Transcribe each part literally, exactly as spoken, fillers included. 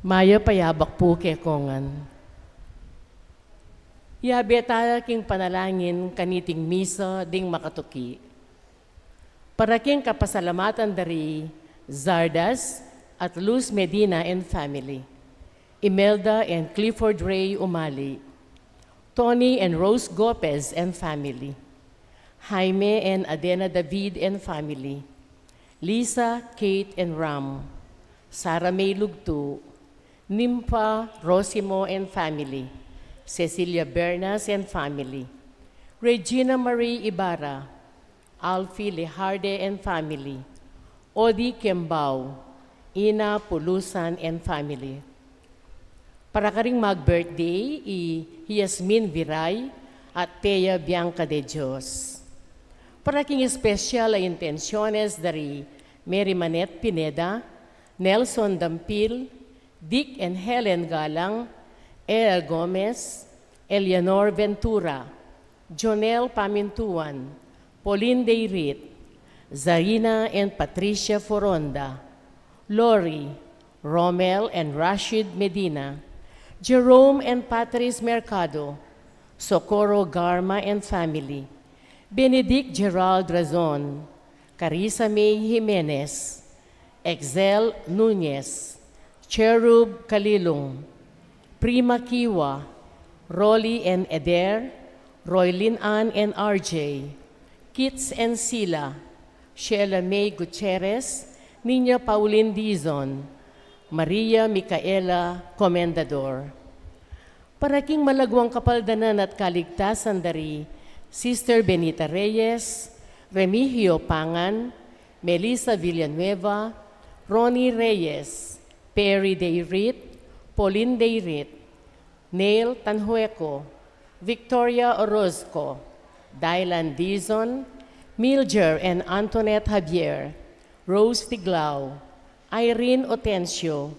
Mayap a yabak pu kekongan. Yabe tala king panalangin kaniting misa ding makatuki. Para king kapasalamatan dari Zardas at Luz Medina and family, Imelda and Clifford Ray Umali, Tony and Rose Gopez and family, Jaime and Adena David and family, Lisa, Kate, and Ram, Sarah May Lugtu, Nympha Rosimo and family, Cecilia Bernas and family, Regina Marie Ibarra, Alfie Lejarde and family, Odi Kembao, Ina Pulusan and family. Para karing mag-birthday, i Yasmin Viray at Thea Bianca de Dios. Para king espesyal a intensyones dari Mary Manette Pineda, Nelson Dampil, Dick and Helen Galang, Ella Gomez, Eleanor Ventura, Jonel Pamintuan, Pauline Dayrit, Zarina and Patricia Foronda, Lori, Romel and Rashid Medina, Jerome and Patrice Mercado, Socorro Garma and family, Benedict Gerald Razon, Carissa May Jimenez, Excel Nunez, Cherub Kalilung, Prima Kiwa, Rolly and Eder, Roylin Ann and R J, Kits and Sila, Sheila May Gutierrez, Nina Pauline Dizon, Maria Micaela Comendador. Para king malaguang kapaldanan at kaligtasan dari Sister Benita Reyes, Remigio Pangan, Melissa Villanueva, Ronnie Reyes, Perry Dayrit, Pauline Dayrit, Neil Tanhueco, Victoria Orozco, Dylan Dizon, Milger and Antoinette Javier, Rose Tiglao, Irene Otencio,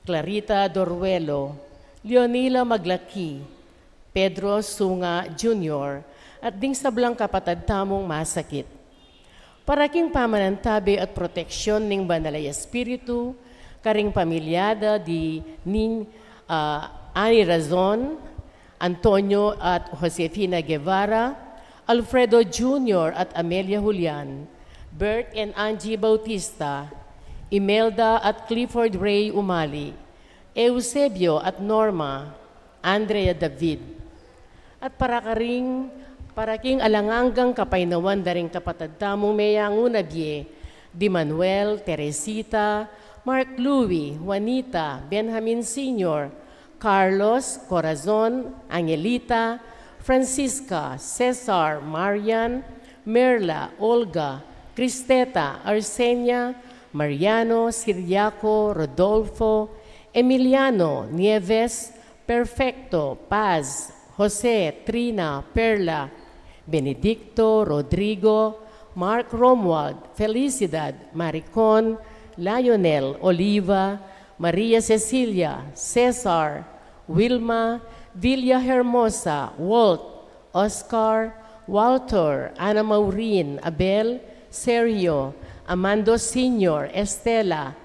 Clarita Doruelo, Leonila Maglaki, Pedro Sunga Junior, at ding sablang kapatad tamung masakit. Para king pamanantabe at proteksyon ning Banal a Espiritu, karing pamilyada di nin, ah, Ani Razon, Antonio at Josefina Guevara, Alfredo Junior at Amelia Julian, Bert and Angie Bautista, Imelda at Clifford Ray Umali, Eusebio at Norma, Andrea David. At para karing, para king alang anggang kapaynawan da ring kapatad tamung meyanguna bie, di Manuel, Teresita, Mark Louie, Juanita, Benjamin Senior, Carlos, Corazon, Angelita, Francisca, Cesar, Marian, Merla, Olga, Cristeta, Arsenia, Mariano, Siriaco, Rodolfo, Emiliano, Nieves, Perfecto, Paz, Jose, Trina, Perla, Benedicto, Rodrigo, Mark, Romuald, Felicidad, Maricon, Lionel, Oliva, Maria Cecilia, Cesar, Wilma, Villa Hermosa, Walt, Oscar, Walter, Ana Maureen, Abel, Sergio, Amando Senior, Estela,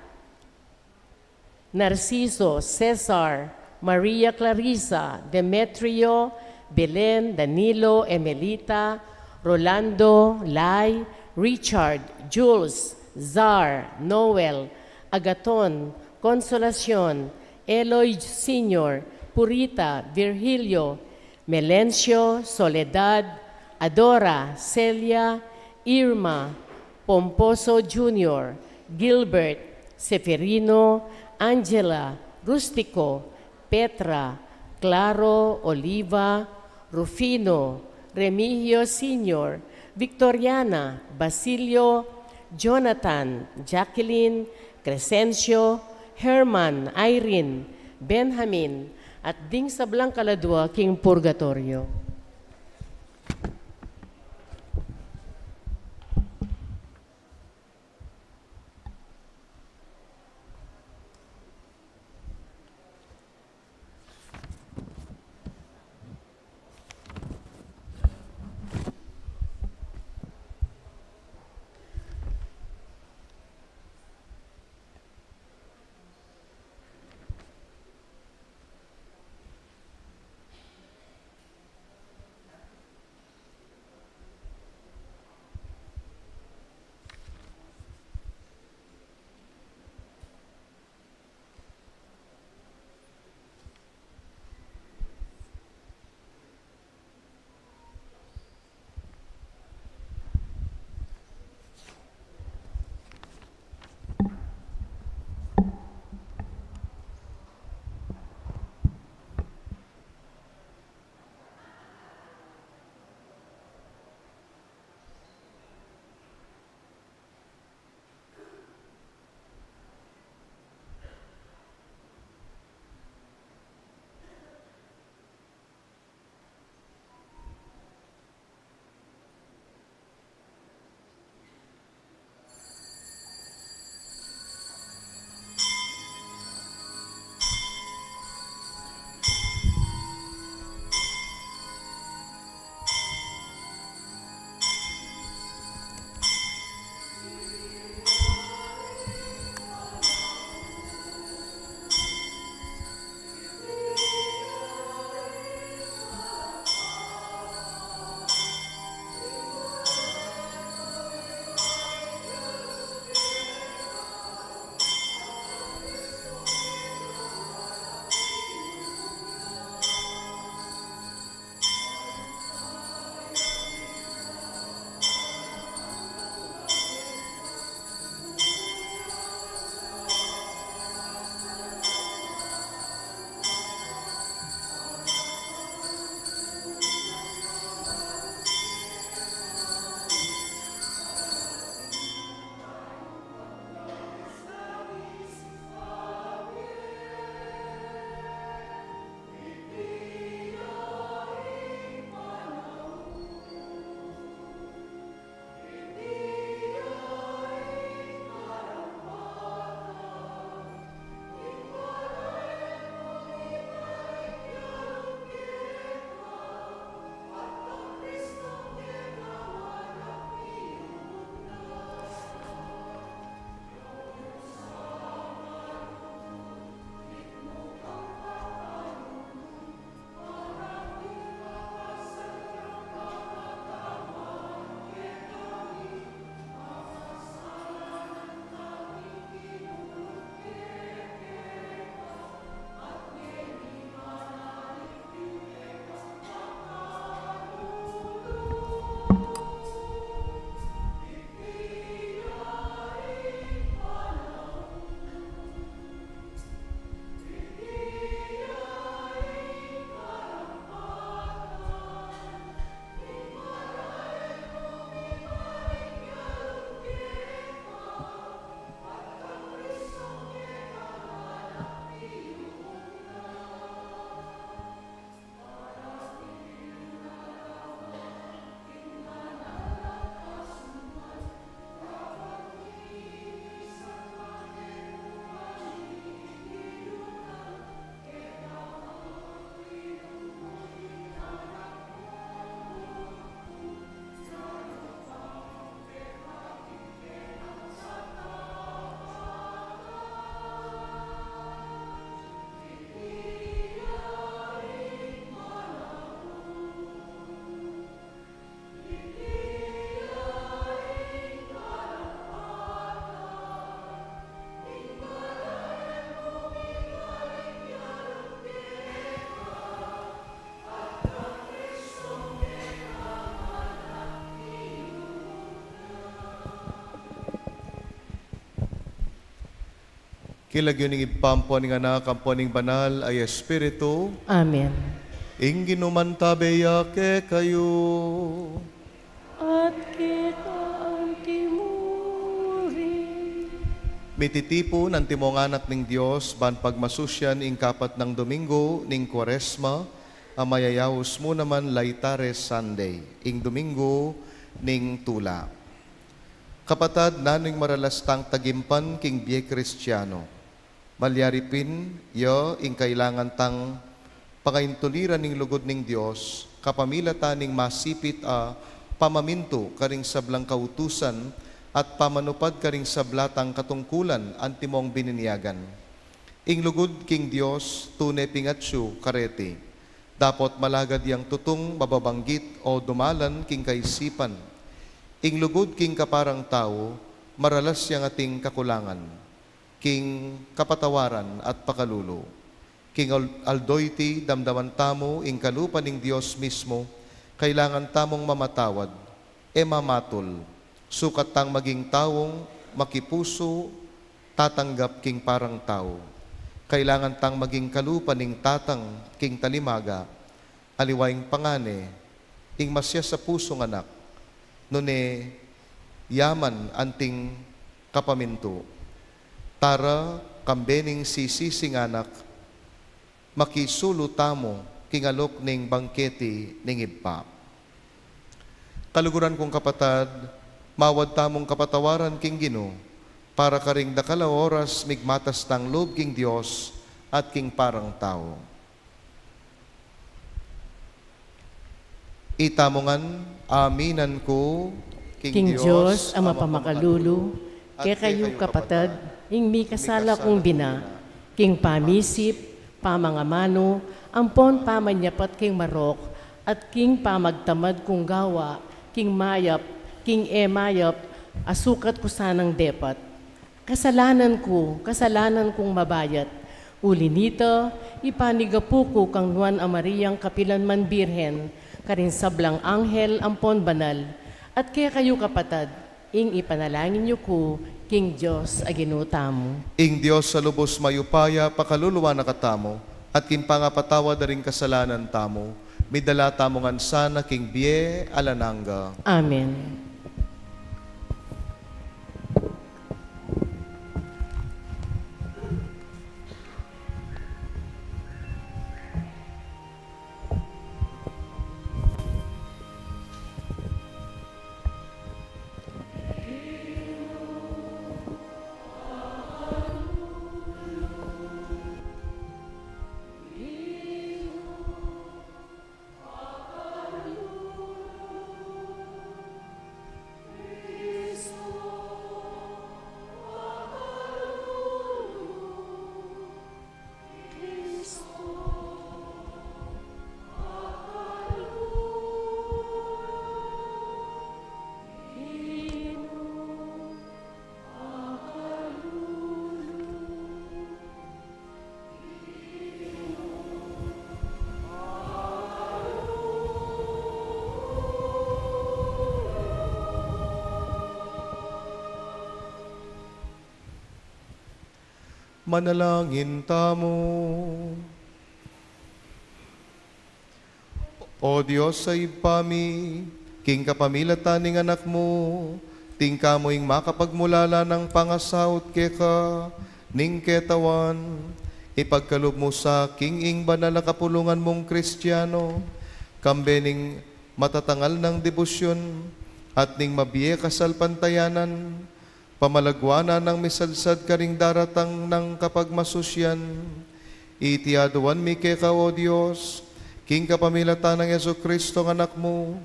Narciso, Cesar, Maria Clarissa, Demetrio, Belen, Danilo, Emelita, Rolando, Lai, Richard, Jules, Zar, Noel, Agaton, Consolacion, Eloy Senior, Purita, Virgilio, Melencio, Soledad, Adora, Celia, Irma, Pomposo Junior, Gilbert, Seferino, Angela, Rustico, Petra, Claro, Oliva, Rufino, Remigio Senior, Victoriana, Basilio, Jonathan, Jacqueline, Crescencio, Herman, Irene, Benjamin, at ding sablang kaladua king purgatorio. King lagyu ning Ibpa, ampo ning Anak, ampo ning Banal a Espiritu. Amen. Ing Ginu mantabe ya kekayu. At keka antimu rin. Mititipun antimong anak ning Dios ban pagmasusyan ing kapat nang Domingo ning Kuaresma, a mayayaus mu naman Laetare Sunday, ing Domingo ning Tula. Kapatad, nanu ing maralas tang tagimpan king bie Kristiano? Malyari pin ya ing kailangan tang pangaintuliran ning lugud ning Dios, kapamilatan ning masipit a pamamintu karing sablang kautusan at pamanupad karing sabla tang katungkulan antimong bininyagan. Ing lugud king Dios tune ping atyu kareti. Dapot malagad yang tutung mababanggit o dumalan king kaisipan. Ing lugud king kaparang tau, maralas yang ating kakulangan king kapatawaran at pakalulu. King al-, aldo iti, damdaman tamu ing kalupa ning Dios mismu, kailangan tamung mamatawad, e mamatul, sukat tang maging taung makipusu, tatanggap king parang tau. Kailangan tang maging kalupa ning tatang king talimaga, aliwa ing pangane, ing masias a pusung anak, nune yaman anting kapamintu. Tara, kambe ning sisising anak, makisulu tamu king alok ning bangketi ning Ibpa. Kaluguran kung kapatad, mawad tamung kapatawaran king Ginu, para karing dakal a oras migmatas tang lub king Dios at king parang tau. Itamu ngan, aminan ku king Dios a mapamakalulu, kekayu kapatad, ing mikasala kung bina, king pamisip, pamangamanu, ampon pamanyapat king marok, at king pamagtamad kung gawa, king mayap, king e mayap, a sukat ku sanang depat. Kasalanan ku, kasalanan kung mabayat. Uli nita, ipanigapu ku kang Nuan a Mariang kapilan man Birhen, karing sablang anghel ampon banal, at kekayu kapatad, ing ipanalangin yu ku king Dios a Ginu tamu. Ing Dios a lubus mayupaya pakaluluan na katamu, at king pangapatawad da ring kasalanan tamu, midala tamu ngan sana king bie alang angga. Amen. Manalangin tamu. O Dios a Ibpa mi, king kapamilatan ning Anak mu, tingka mu ing makapagmulala nang pangasaut keka ning ketawan, ipagkalub mu sa king ing banal a kapulungan mung Kristiano, kambe ning matatangal nang debosyon at ning mabie kasalpantayanan, pamalaguanan nang misadsad karing daratang nang kapagmasusyan. Iti aduan mi keka, O Dios, king kapamilatan nang Jesucristo a Anak mu,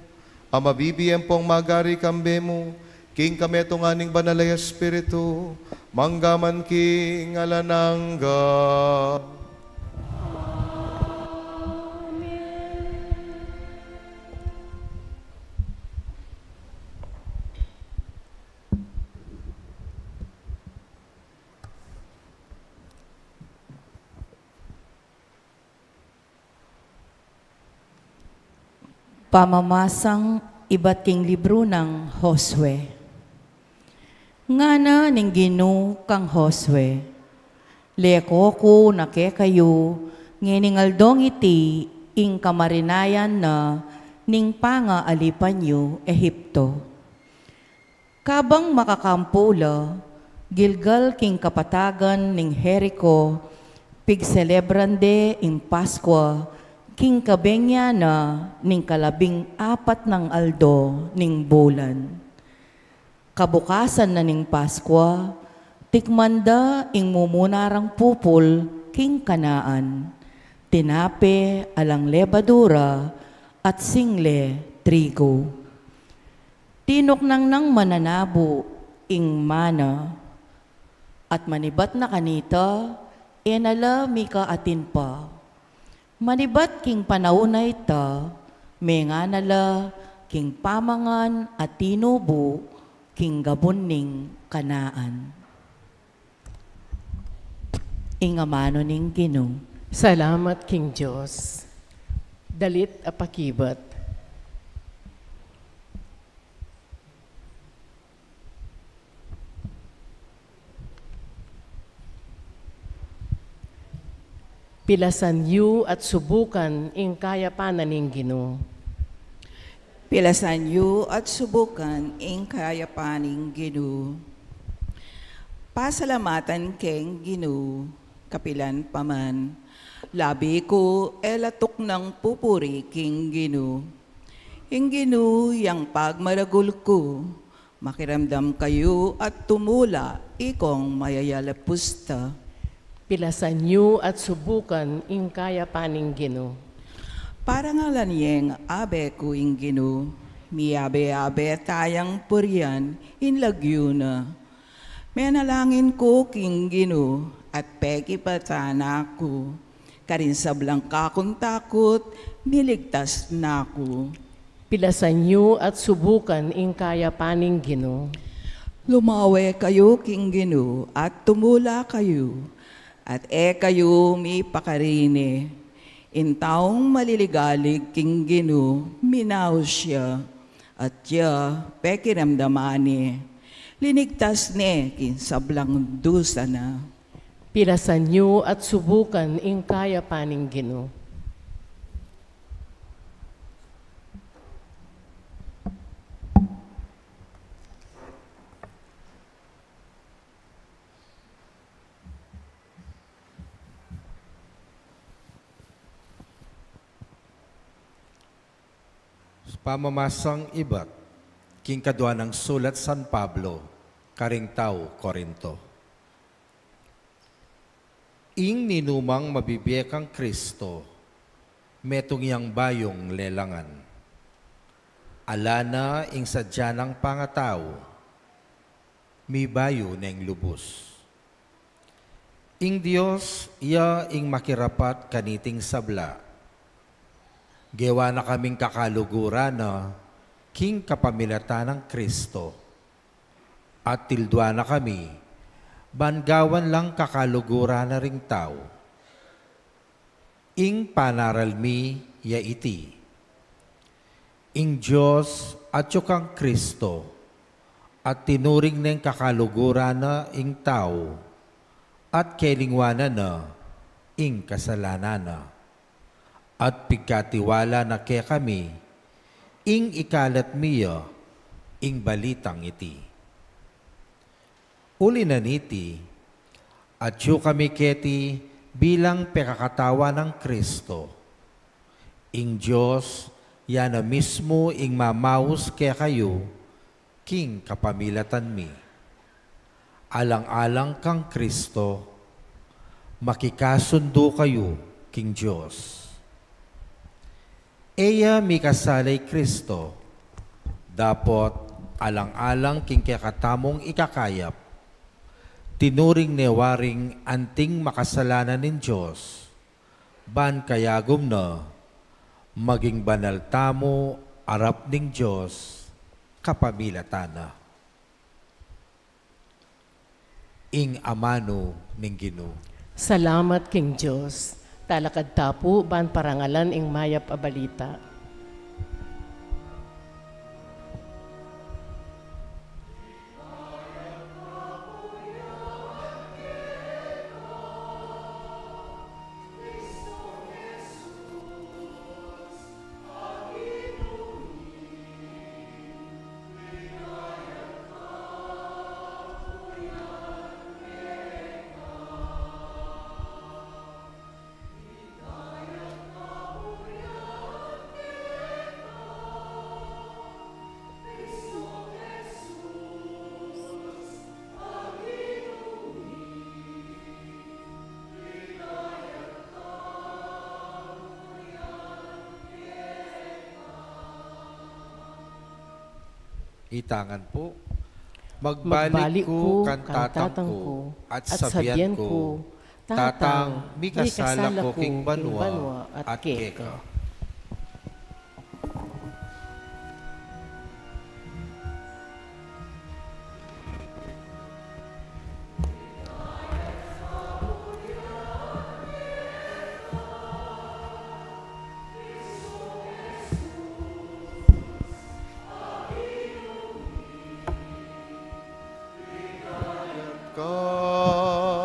a mabibie ampong magari kambe mu, king kametungan ning Banal a Espiritu, mangga man king alang angga. Pamamasang ibat king libru nang Josue. Ngana ning Ginu kang Josue, Leko ku na kekayu, ngening aldong iti ing kamarinayan na ning pangaalipan yu Ehipto. Kabang makakampu la, gilgal king kapatagan ning Jerico, pigselebran de ing Paskua, king kabengya na ning kalabing apat nang aldo ning bulan. Kabukasan na ning Paskua, tikman da ing mumuna rang pupul king kanaan, tinape alang lebadura at single trigo. Tinuknang nang mananabu ing mana, at manibat na kanita, e na la mikaatin pa. Manibat king panaun a ita, menga na la king pamangan a tinubu king gabun ning kanaan. Ing amanu ning Ginu. Salamat king Dios. Dalit a pakibat. Pilasan yu at subukan ing kayapan ning Ginu. Pilasan yu at subukan ing kayapan ning Ginu. Pasalamatan keng Ginu, kapilan pa man. Labi ku e la tuknang pupuri king Ginu. Ing Ginu yang pagmaragul ku, makiramdam kayu at tumula, ikong mayayalapusta. Pilasan yu at subukan ing kayapan ning Ginu. Parangalan yeng abe ku ing Ginu, miyabe-abe tayang purian ing lagyu na. Menalangin ku king Ginu at pekipatan na ku. Karing sablang kakung takut, miligtas na ku. Pilasan yu at subukan ing kayapan ning Ginu. Lumawe kayu king Ginu at tumula kayu, at e kayu mipakarine. Ing taung maliligalig king Ginu, minaus ya, at ya pekiramdaman ne. Linigtas ne king sablang dusa na. Pilasan yu at subukan ing kayapan ning Ginu. Pamamasang ibat king kadua nang sulat San Pablo karing tau Corinto. Ing ninumang mabibie kang Kristo, metung yang bayung lelangan. Ala na ing sadya nang pangatau, mibayu neng lubus. Ing Dios ya ing makirapat kaniting sabla. Gewa na kaming kakaluguran na king kapamilatan nang Kristo. At tildua na kami, ban gawan lang kakaluguran na ring tau. Ing panaral mi ya iti: Ing Dios atyu kang Kristo, at tinuring neng kakaluguran na ing tau, at kelingwanan na ing kasalanan na, at pigkatiwala na kekami ing ikalat mi ya ing balitang iti. Uli na niti, atyu kami keti bilang pekakatawan nang Kristo. Ing Dios ya na mismu ing mamaus kekayu king kapamilatan mi. Alang-alang kang Kristo, makikasundu kayu king Dios. E ya mikasala i Kristo, dapot alang-alang king kekatamung ikakayap, tinuring ne waring anting makasalanan ning Dios, ban kayagum na maging banal tamu arap ning Dios kapamilatan na. Ing amanu ning Ginu. Salamat king Dios. Talakad ta pu ban parangalan ing mayap a balita. Itangan pu, magbalik ku kang tatang ku, at sabian ku, Tatang, mikasala ku king banua at keka.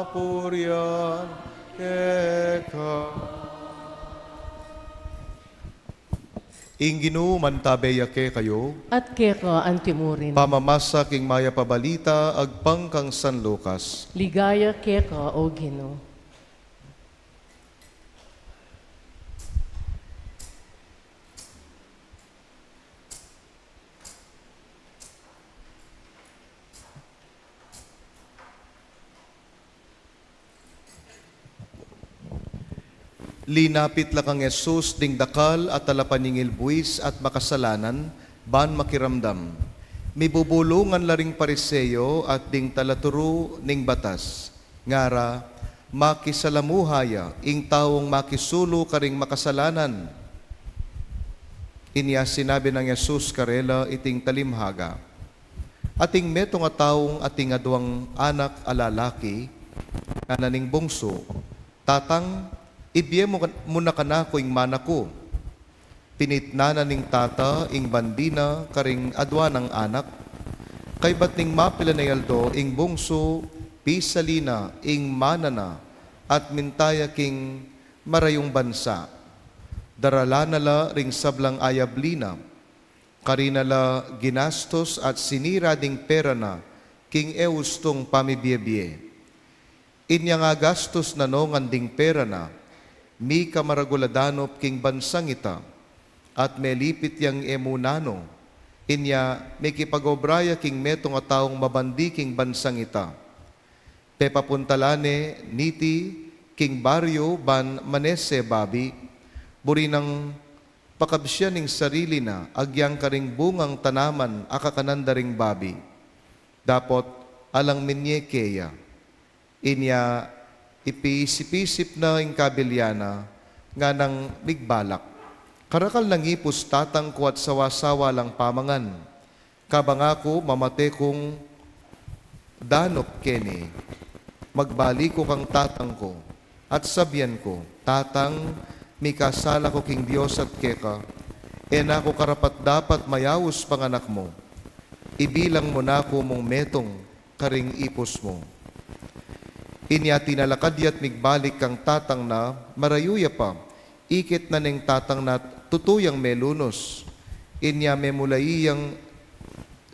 Kapurian keka. Ing Ginu mantabe ya kekayu. At keka antimurin. Pamamasa king Mayap a Balita agpang kang San Lucas. Ligaya keka, O Ginu. Linapit la kang Jesus ding dakal a talapaningil buis at makasalanan ban makiramdam. Mibubulungan la ring Pariseo at ding talaturu ning batas. Ngara, makisalamuha ya ing taung makisulu karing makasalanan. Inya sinabi nang Jesus karela iting talimhaga. Ating metung a taung ating aduang anak a lalaki, ngana ning bungsu, Tatang, ibie mu, mu na kanaku ing mana ku. Pinitnan na ning tata ing bandi na karing adua nang anak. Kaybat ning mapilan a aldo ing bungsu, pisali na ing mana na at minta ya king marayung bansa. Daralan na la ring sablang ayabli na. Karin na la ginastus at sinira ding pera na king e ustung pamibiebie. Inyang agastus na nongan ding pera na, mika maragul a danup king bansang ita, at melipit yang e mu nanu. Inya mikipag-obra ya king metung a taung mabandi king bansang ita. Pepapuntalan ne niti king baryu ban manese babi, buri nang pakabsian ing sarili na agyang karing bungang tanaman a kakanan da ring babi. Dapot alang minye keya. Inya ipisip-isip na ing kabilian na, nganang migbalak, Karakal nang ipus tatang ku at sawa-sawa lang pamangan. Kabang aku mamate kung danup keni. Magbalik ku kang tatang ku at sabian ku, Tatang, mikasala ku king Dios at keka. E na ku karapat-dapat mayaus panganak mu. Ibilang mu na ku mung metung karing ipus mu. Inya tinalakad ya't migbalik kang tatang na, marayu ya pa, ikit na neng tatang na tutu yang melunus. Inya memulai yang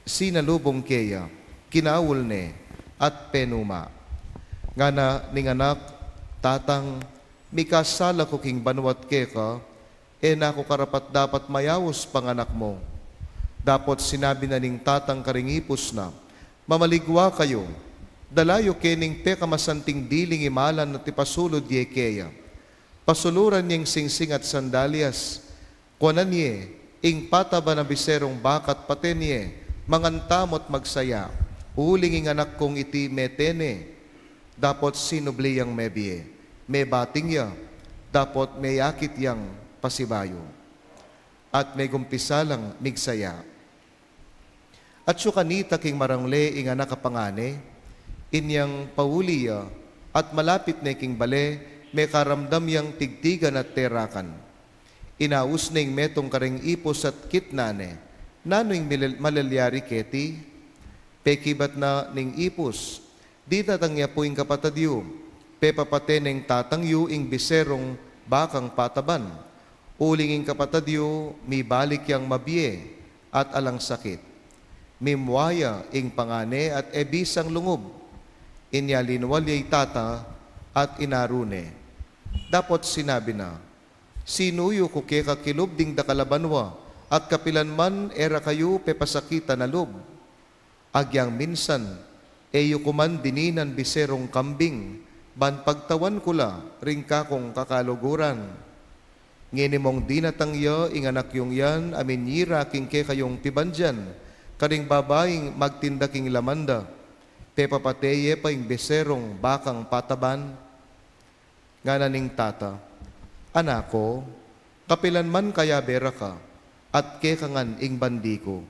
sinalubung keya, kinaul ne, at penuma. Ngana ning anak, Tatang, mikasala ku king banua't keka, e na ku karapat-dapat mayaus panganak mu. Dapot sinabi na ning tatang karing ipus na, Mamaligwa kayu, dala yu keni ing pekamasanting diling imalan at ipasulud ye keya. Pasuluran ye ing singsing at sandalyas. Kuanan ye ing pataban a biserung baka at paten ye, mangan tamu't magsaya, uling ing anak kung iti mete ne. Dapot sinubli yang mebie, mebating ya, dapot meyakit yang pasibayu. At megumpisa lang migsaya. Atsu kanita king marangle ing anak a pangane, inyang pauli ya, at malapit ne king bale, mekaramdam yang tigtigan at terakan. Inaus ne ing metung karing ipus at kitnan ne, Nanu ing milel-, malalyari keti? Pekibat na ning ipus, Didatang ya pu ing kapatad yu, pepapate neng tatang yu ing biserung bakang pataban. Uling ing kapatad yu, mibalik yang mabie at alang sakit. Mimua ya ing pangane at e bisang lungub. Inya linwal ya i tata at inaru ne. Dapot sinabi na, Sinuyu ku keka kilub ding dakal a banua, at kapilan man e ra kayu pepasakitan a lub. Agyang minsan, e yu ku man dininan biserung kambing, ban pagtawan ku la ring kakung kakaluguran. Ngeni mung dinatang ya ing anak yung yan a minyira king kekayung pibandian, Karing babaing magtinda king laman da, pepapate ye pa ing beserong bakang pataban? Ngana ning tata, Anak ku, kapilan man kayabe ra ka, at keka ngan ing bandi ku.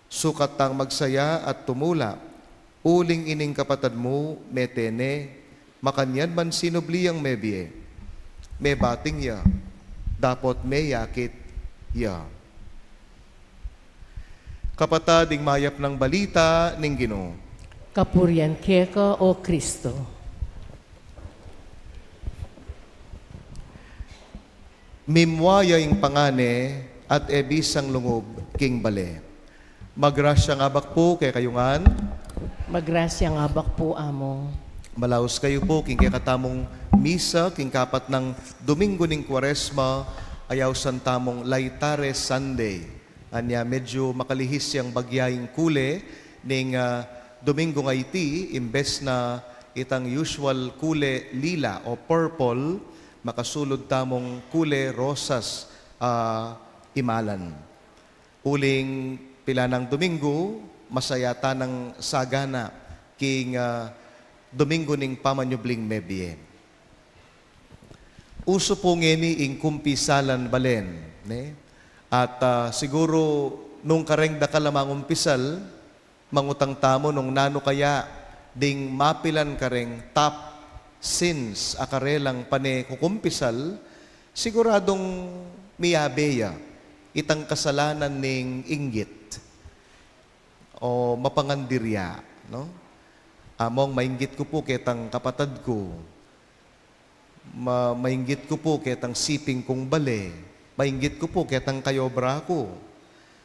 Sukat tang magsaya at tumula, uling ining kapatad mu mete ne, makanyan man sinubli yang mebie, mebating ya, dapot meyakit ya. Kapatad, ing mayap nang balita ning Ginu. Kapurian keka, O Kristo. Mimua ya ing pangane at e bisang lungub king bale. Magrasyang abak pu kekayu ngan. Magrasyang abak pu, Among. Malaus kayu pu king kekatamung misa king kapat nang Domingo ning Kuaresma, a ausan tamung Laetare Sunday. Anya medyu makalihis yang bagya ing kule ning, ah, Domingo ngeni, imbes na itang usual kule lila o purple, makasulud tamung kule rosas, ah, imalan. Uling pilanang Domingo, masaya tanang sagana king, ah, Domingo ning pamanyubling mebie. Usu pu ngeni ing kumpisalan balen, ne? At, ah, siguru nung kareng dakal a mangumpisal, mangutang tamu nung nanu kaya ding mapilan kareng top sins a karelang pane kukumpisal, siguradung miyabe ya itang kasalanan ning inggit o mapangandirya, no? Among, mainggit ku pu ketang kapatad ku. Ma-, mainggit ku pu ketang siping kung bale, mainggit ku pu ketang kayobra ku.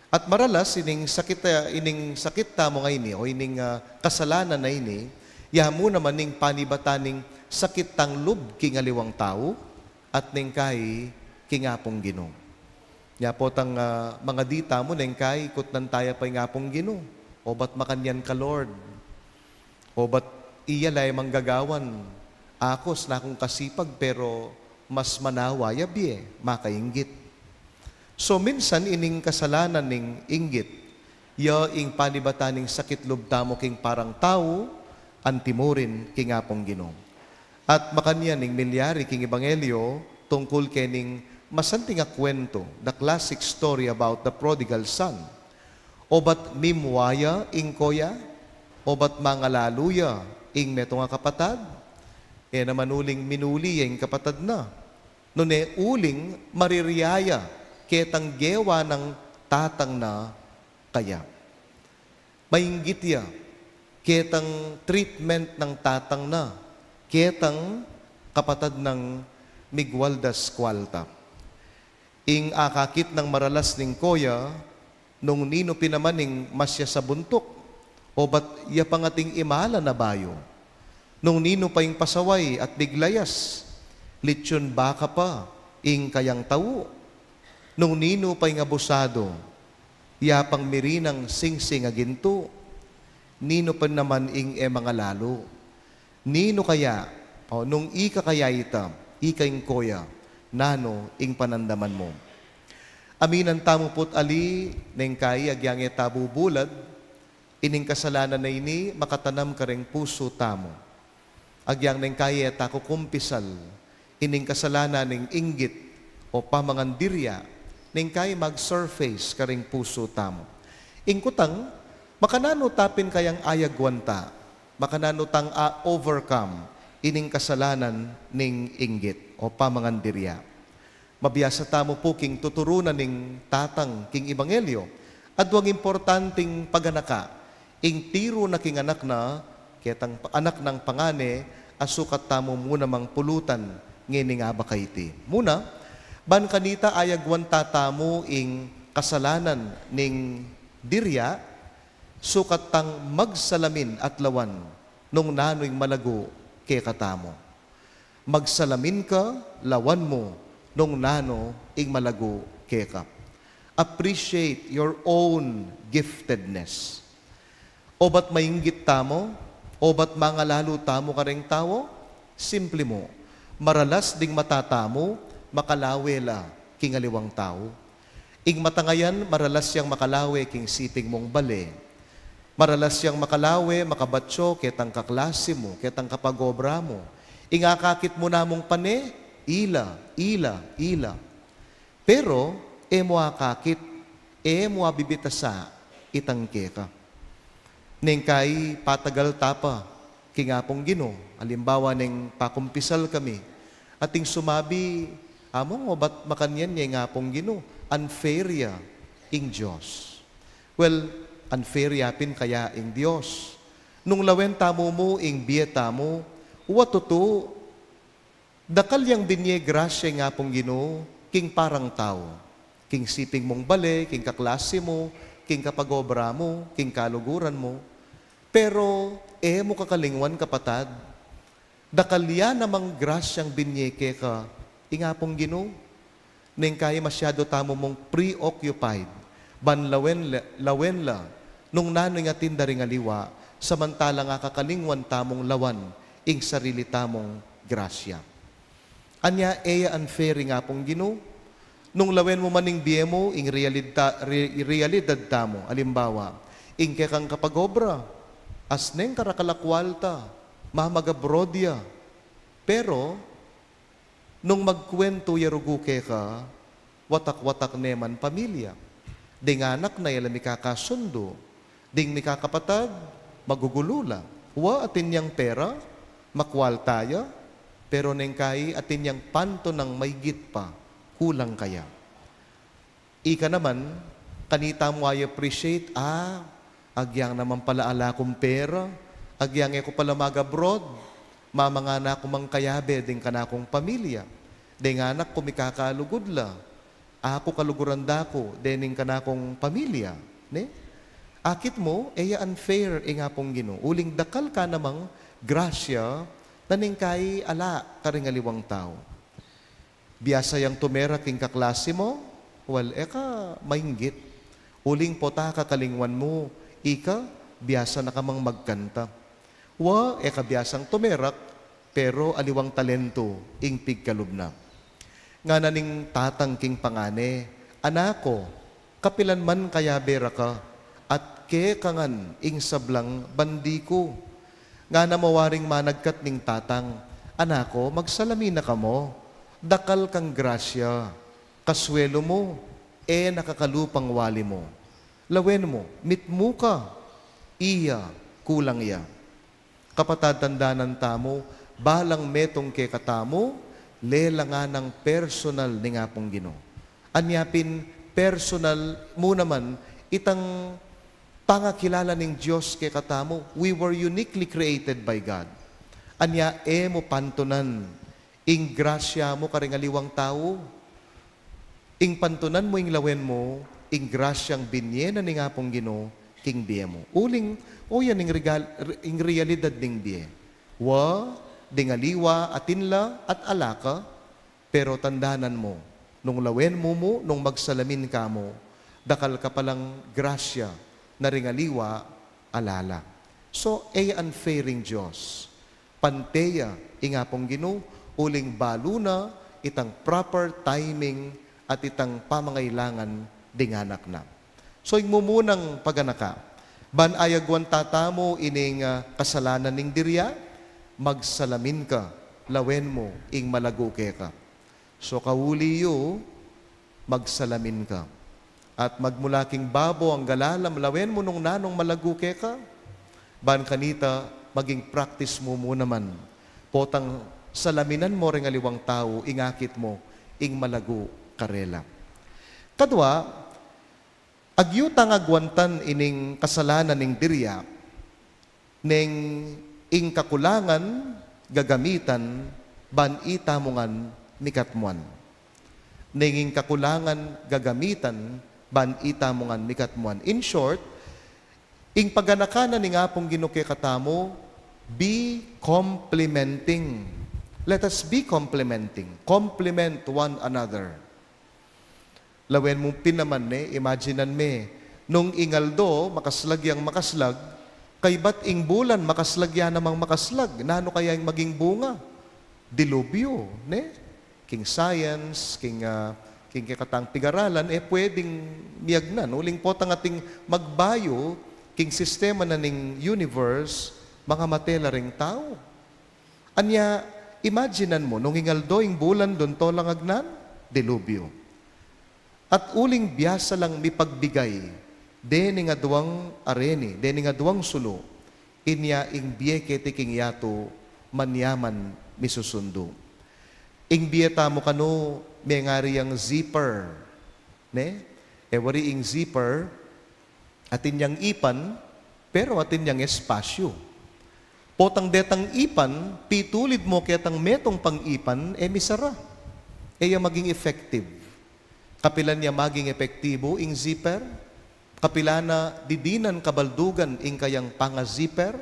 At maralas, ining sakit, ah, ining sakit tamu ngeni, o ining, ah, kasalanan a ini, ya mu naman ing panibatan ning sakit tang lub king aliwang tau, at neng kai king Apung Ginu. Nya potang, ah, mangadi tamu neng kai, kutnan taya pa ing Apung Ginu, obat makanyan ka, Lord. Obat iya la ing manggagawan. Aku, sakit kung kasipag, pero mas manawa ya bie makainggit. So, minsan ining kasalanan ning inggit, ya ing panibatan ning sakit lub tamu king parang tau, antimurin king Apung Ginu. At makanyan ing milyari king ebanghelyo tungkul kening masanting a kuwentu, the classic story about the prodigal son. Obat mimua ya ing koya? Obat mangalalu ya ing metung a kapatad? E naman uling minuli ya ing kapatad na. Nune uling marirya ya ketang gewa nang tatang na kaya. Mainggit ya ketang treatment nang tatang na ketang kapatad nang migwaldas kwalta. Ing akakit nang maralas ning koya, nung ninu pin naman ing masya sa buntuk, obat ya pa ngan ating imalan a bayu. Nung ninu pa ing pasaway at biglayas, litsun baka pa ing kayang tau. Nung ninu pa ing abusadu, ya pang mirinang singsing a gintu. Ninu pa naman ing e mangalalu? Ninu kaya, o nung ika kaya ita, ika ing koya, nanu ing panandaman mu? Aminan tamu pu't ali, neng kai agyang e ta bubulad, ining kasalanan a ini makatanam kareng pusu tamu. Agyang neng kai e ta kukumpisal ining kasalanan ning inggit o pamangandirya, neng kai mag-surface kareng pusu tamu. Ing kutang, makananu ta pin kayang ayagwan ta, makananu tang a-overcome ining kasalanan ning inggit o pamangandirya? Mabiasa tamu pu king tuturu na ning tatang king ebanghelyo, aduang importanting paganaka ing tiru na king anak na, ketang pa-, anak nang pangane, a sukat tamu mu namang pulutan ngening abak a iti. Muna, ban kanita ayagwan ta tamu ing kasalanan ning dirya, sukat tang magsalamin at lawan nung nanu ing malagu kekatamu. Magsalamin ka, lawan mu nung nanu ing malagu keka. Appreciate your own giftedness. Obat mainggit tamu, obat mangalalu tamu kareng tau, simple mu, maralas ding mata tamu, makalawe la king aliwang tau. Ing mata ngayan, maralas yang makalawe king siping mung bale. Maralas yang makalawe, makabatyo ketang kaklasi mu, ketang kapagobra mu. Ing akakit mu namung pane, ila, ila, ila. Pero e mu akakit, e mu abibitasa itang keka. Neng kai patagal ta pa king Apung Ginu, alimbawa neng pakumpisal kami, ating sumabi, "Among, o bat makanyan ya ing Apung Ginu? Unfair ya ing Dios." Well, unfair ya pin kaya ing Dios? Nung lawen tamu mu ing bie tamu, wa tutu, dakal yang binie grasya ing Apung Ginu king parang tau, king siping mung bale, king kaklasi mu, king kapagobra mu, king kaluguran mu. Pero e mu kakalingwan, kapatad, dakal ya namang grasyang binie keka ing Apung Ginu. Neng kai masyadu tamu mung preoccupied ban lawen la, lawen la nung nanu ing atin da ring aliwa, samantalang akakalingwan tamung lawan ing sarili tamung grasya. Anya, e ya unfair ing Apung Ginu? Nung lawen mu man ing bie mu, ing realidad, re-, realidad tamu, alimbawa, ing kekang kapagobra, asneng karakal a kualta, mamag-abroad ya. Pero nung magkuwentu ya rugu keka, watak-watak ne man pamilya. Ding anak na, e la mikakasundu. Ding mikakapatad, magugulu la. Wa, atin yang pera, makualta ya, pero neng kai atin yang pantunang maygit pa, kulang kaya. Ika naman, kanita mu i-appreciate, "Ah, agyang naman pala ala kung pera, agyang e ku pala mag-abroad, mamangana ku mang kayabe ding kanakung pamilya, ding anak ku mikakalugud la, aku kaluguran da ku dening kanakung pamilya," ne? Akit mu, e ya unfair ing Apung Ginu, uling dakal ka namang grasya na neng kai ala karing aliwang tau. Biasa yang tumera king kaklasi mu? Well, e ka mainggit. Uling pota kakalingwan mu, ika, biasa na ka mang magkanta. Wa, e ka biasang tumerak, pero aliwang talentu ing pigkalub na. Ngana ning tatang king pangane, "Anak ku, kapilan man kayabe ra ka, at keka ngan ing sablang bandi ku." Ngana mu waring managkat ning tatang, "Anak ku, magsalamin na ka mu. Dakal kang grasya. Kaswelu mu, e na kakalupang wali mu. Lawen mu, mitmu ka. Iya, kulang ya." Kapatad, tandanan tamu, balang metung kekatamu, lelangan nang personal ning Apung Ginu. Anya pin, personal mu naman itang pangakilala ning Dios kekatamu. We were uniquely created by God. Anya, e mu pantunan ing grasya mu karing aliwang tau. Ing pantunan mu ing lawen mu ing grasyang binie na ning Apung Ginu king bie mu. Uling, o, yan ing regal-, ing realidad ning bie. Wa, ding aliwa atin la at ala ka, pero tandanan mu, nung lawen mu mu, nung magsalamin ka mu, dakal ka palang grasya na ring aliwa ala la. So, e ya unfair ing Dios. Pante ya ing Apung Ginu, uling balu na itang proper timing at itang pamangailangan ding anak na. So, ing mumunang paganaka, ban ayagwan tatamu ining, ah, kasalanan ning dirya, magsalamin ka, lawen mu ing malagu keka. So, kauli yu, magsalamin ka. At magmula king babo angga lalam, lawen mu nung nanung malagu keka, ban kanita maging practice mu mu naman. Potang salaminan mu ring aliwang tau, ing akit mu ing malagu karela. Kadwa, agyu tang agwantan ining kasalanan ning dirya, neng ing kakulangan gagamitan ban itamu ngan mikatmuan. Neng ing kakulangan gagamitan ban itamu ngan mikatmuan. In short, ing paganaka na ning Apung Ginu kekatamu, be complimenting. Let us be complimenting. Compliment one another. Lawen mu pin naman ne, imaginan me, nung ing aldo, makaslag yang makaslag, kaybat ing bulan, makaslag ya namang makaslag, nanu kaya ing maging bunga? Dilubyo, ne? King science, king, ah, king kekatang pigaralan, e pwedeng miyagnan. Uling potang ating magbayu king sistema na ning universe, mangamate la ring tau. Anya, imaginan mu, nung ing aldo ing bulan dun to lang agnan, dilubyu. At uling biasa lang mipagbigay, dening aduang areni, dening aduang sulu, inya ing bie keti king yatu, manyaman misusundu. Ing bie tamu kanu, mengari yang zipper, ne? E wari ing zipper, atin yang ipan, pero atin yang espasyu. Potang detang ipan, pitulid mu ketang metung pang ipan, e misara. E ya maging effective. Kapilan ya maging epektibu ing zipper? Kapilan na didinan kabaldugan ing kayang panga-zipper?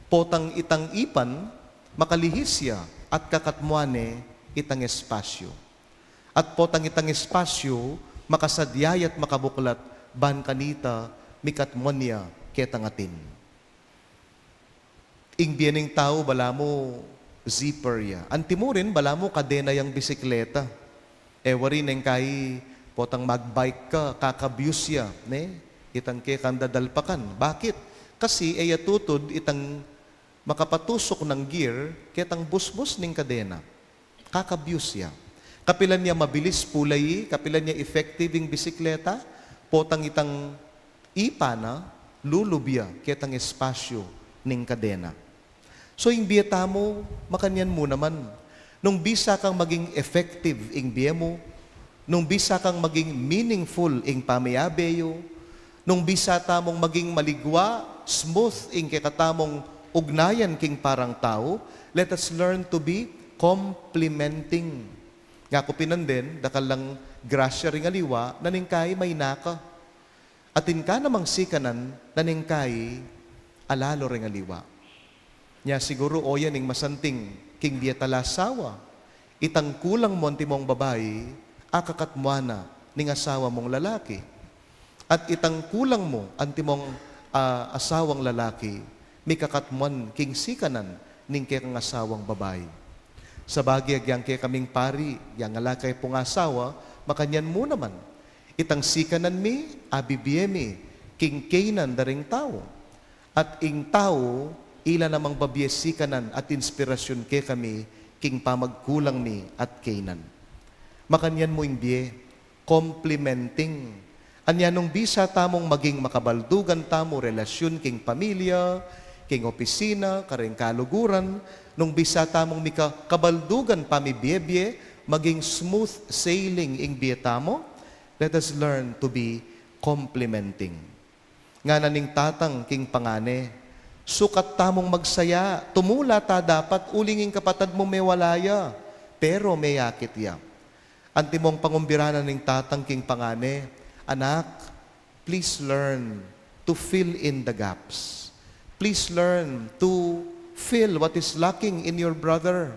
Potang itang ipan, makalihis ya at kakatmuan ne itang espasyu. At potang itang espasyu, makasadya ya't makabuklat, ban kanita, mikatmuan ya ketang atin. Ing bie ning tau, balamu zipper ya. Antimurin, balamu kadena yang bisikleta. E wari neng kai, potang mag-bike ka, kakabyus ya, ne? Itang kekang dadalpakan. Bakit? Kasi e ya tutud itang makapatusuk nang gear, ketang busbus ning kadena. Kakabyus ya. Kapilan ya mabilis pulayi, kapilan ya effective ing bisikleta, potang itang ipan na, lulub ya ketang espasyu ning kadena. So, ing bie tamu, makanyan mu naman. Nung bisa kang maging effective ing bie mu, nung bisa kang maging meaningful ing pamiyabe yu, nung bisa tamung maging maligwa, smooth ing kekatamung ugnayan king parang tau, let us learn to be complimenting. Ngaku pin nandin, dakal lang grasya ring aliwa, na neng kai maina ka. Atin ka namang sikanan, na neng kai alalu ring aliwa. Nya siguru oyan ing masanting king bie tala asawa, itang kulang mu antimong babai, akakatmuan na ning asawa mung lalaki. At itang kulang mu antimong, ah, asawang lalaki, mikakatmuan king sikanan ning kekang asawang babai. Sabagi agyang kekaming pari, yang ala kaya pung asawa, makanyan mu naman. Itang sikanan mi, abibie mi, king keynan da ring tau. At ing tau, ila namang babie sikanan at inspirasyun kekami, king pamagkulang mi at keynan. Makanyan mu ing bie, complimenting. Anya nung bisa tamung maging makabaldugan tamu relasyun king pamilya, king opisina, karing kaluguran, nung bisa tamung mika-, kabaldugan pamibie-bie, maging smooth sailing ing bie tamu, let us learn to be complimenting. Ngana ning tatang king pangane, sukat tamung magsaya, tumula ta dapat uling ing kapatad mu mewala ya, pero meyakit ya. Antimong pangumbiranan ning tatang king pangane, anak, please learn to fill in the gaps. Please learn to fill what is lacking in your brother.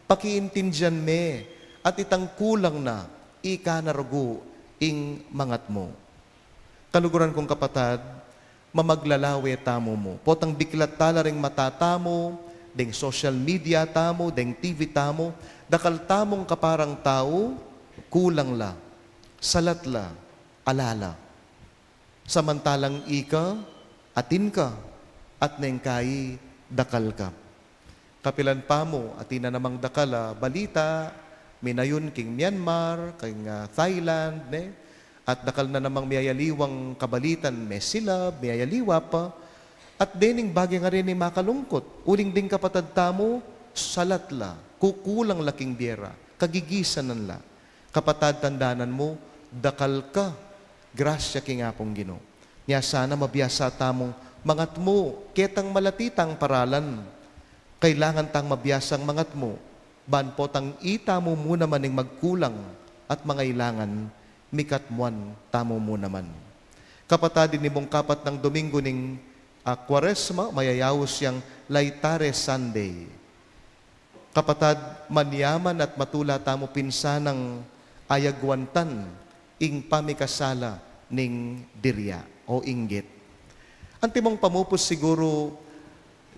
Pakiintindian me, at itang kulang na, ika na rugu ing mangat mu. Kaluguran kung kapatad, mamaglalawe tamu mu. Potang biklat tala ring mata tamu, deng social media tamu, deng T V tamu, dakal tamung kaparang tau, kulang la, salat la, ala la. Samantalang ika, atin ka, at neng kai, dakal ka. Kapilan pa mu, atin na namang dakal a balita, minayun king Myanmar, king, ah, Thailand, ne? At dakal na namang miyayaliwang kabalitan, mesilab, miyayaliwa pa. At dening bage ngeni makalungkut, uling ding kapatad tamu, salat la, kukulang la king bie ra, kagigisanan la. Kapatad, tandanan mu, dakal ka, grasya king Apung Ginu. Nya sana mabiasa tamung mangatmu ketang malati tang paralan. Kailangan tang mabiasang mangatmu, ban potang itamu mu naman ing magkulang at mangailangan, mikatmuan tamu mu naman. Kapatad, ini mung kapat nang Domingo ning, ah, Kuaresma, mayayaus yang Laetare Sunday. Kapatad, manyaman at matula tamu pinsanang ayagwantan ing pamikasala ning dirya o inggit. Antimong pamupus siguru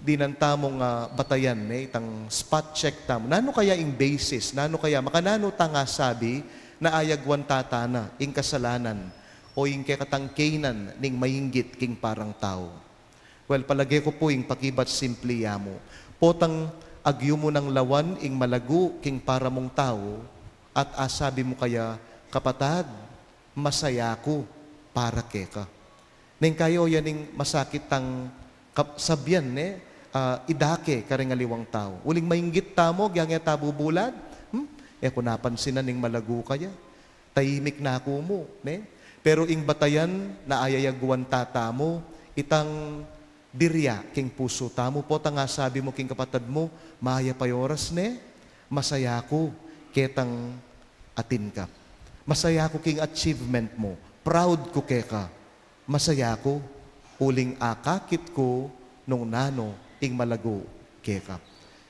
dinan tamung, ah, batayan, ne, itang spot check tamu. Nanu kaya ing basis? Nanu kaya? Makananu tang asabi na ayagwan tata na ing kasalanan o ing kekatang kainan ning mainggit king parang tau. Well, palage ku pu ing pakibat simpli ya mu. Potang agyu mu nang lawan ing malagu king para mung tau, at asabi mu kaya, "Kapatad, masaya ku para keka." Neng kayo yan ing masakit tang kap-, sabyan, ne? Ah, idake karing aliwang tau. Uling mainggit tamu, gyang e ta bubulad. Hmm? E ku napansinan ing malagu kaya. Tahimik na ku mu, ne? Pero ing batayan na ayayagwan tata mu, itang dirya king pusu tamu, potang asabi mu king kapatad mu, "Mayap a oras, ne? Masaya ku ketang atin ka. Masaya ku king achievement mu. Proud ku keka. Masaya ku, uling akakit ku nung nanu ing malagu keka."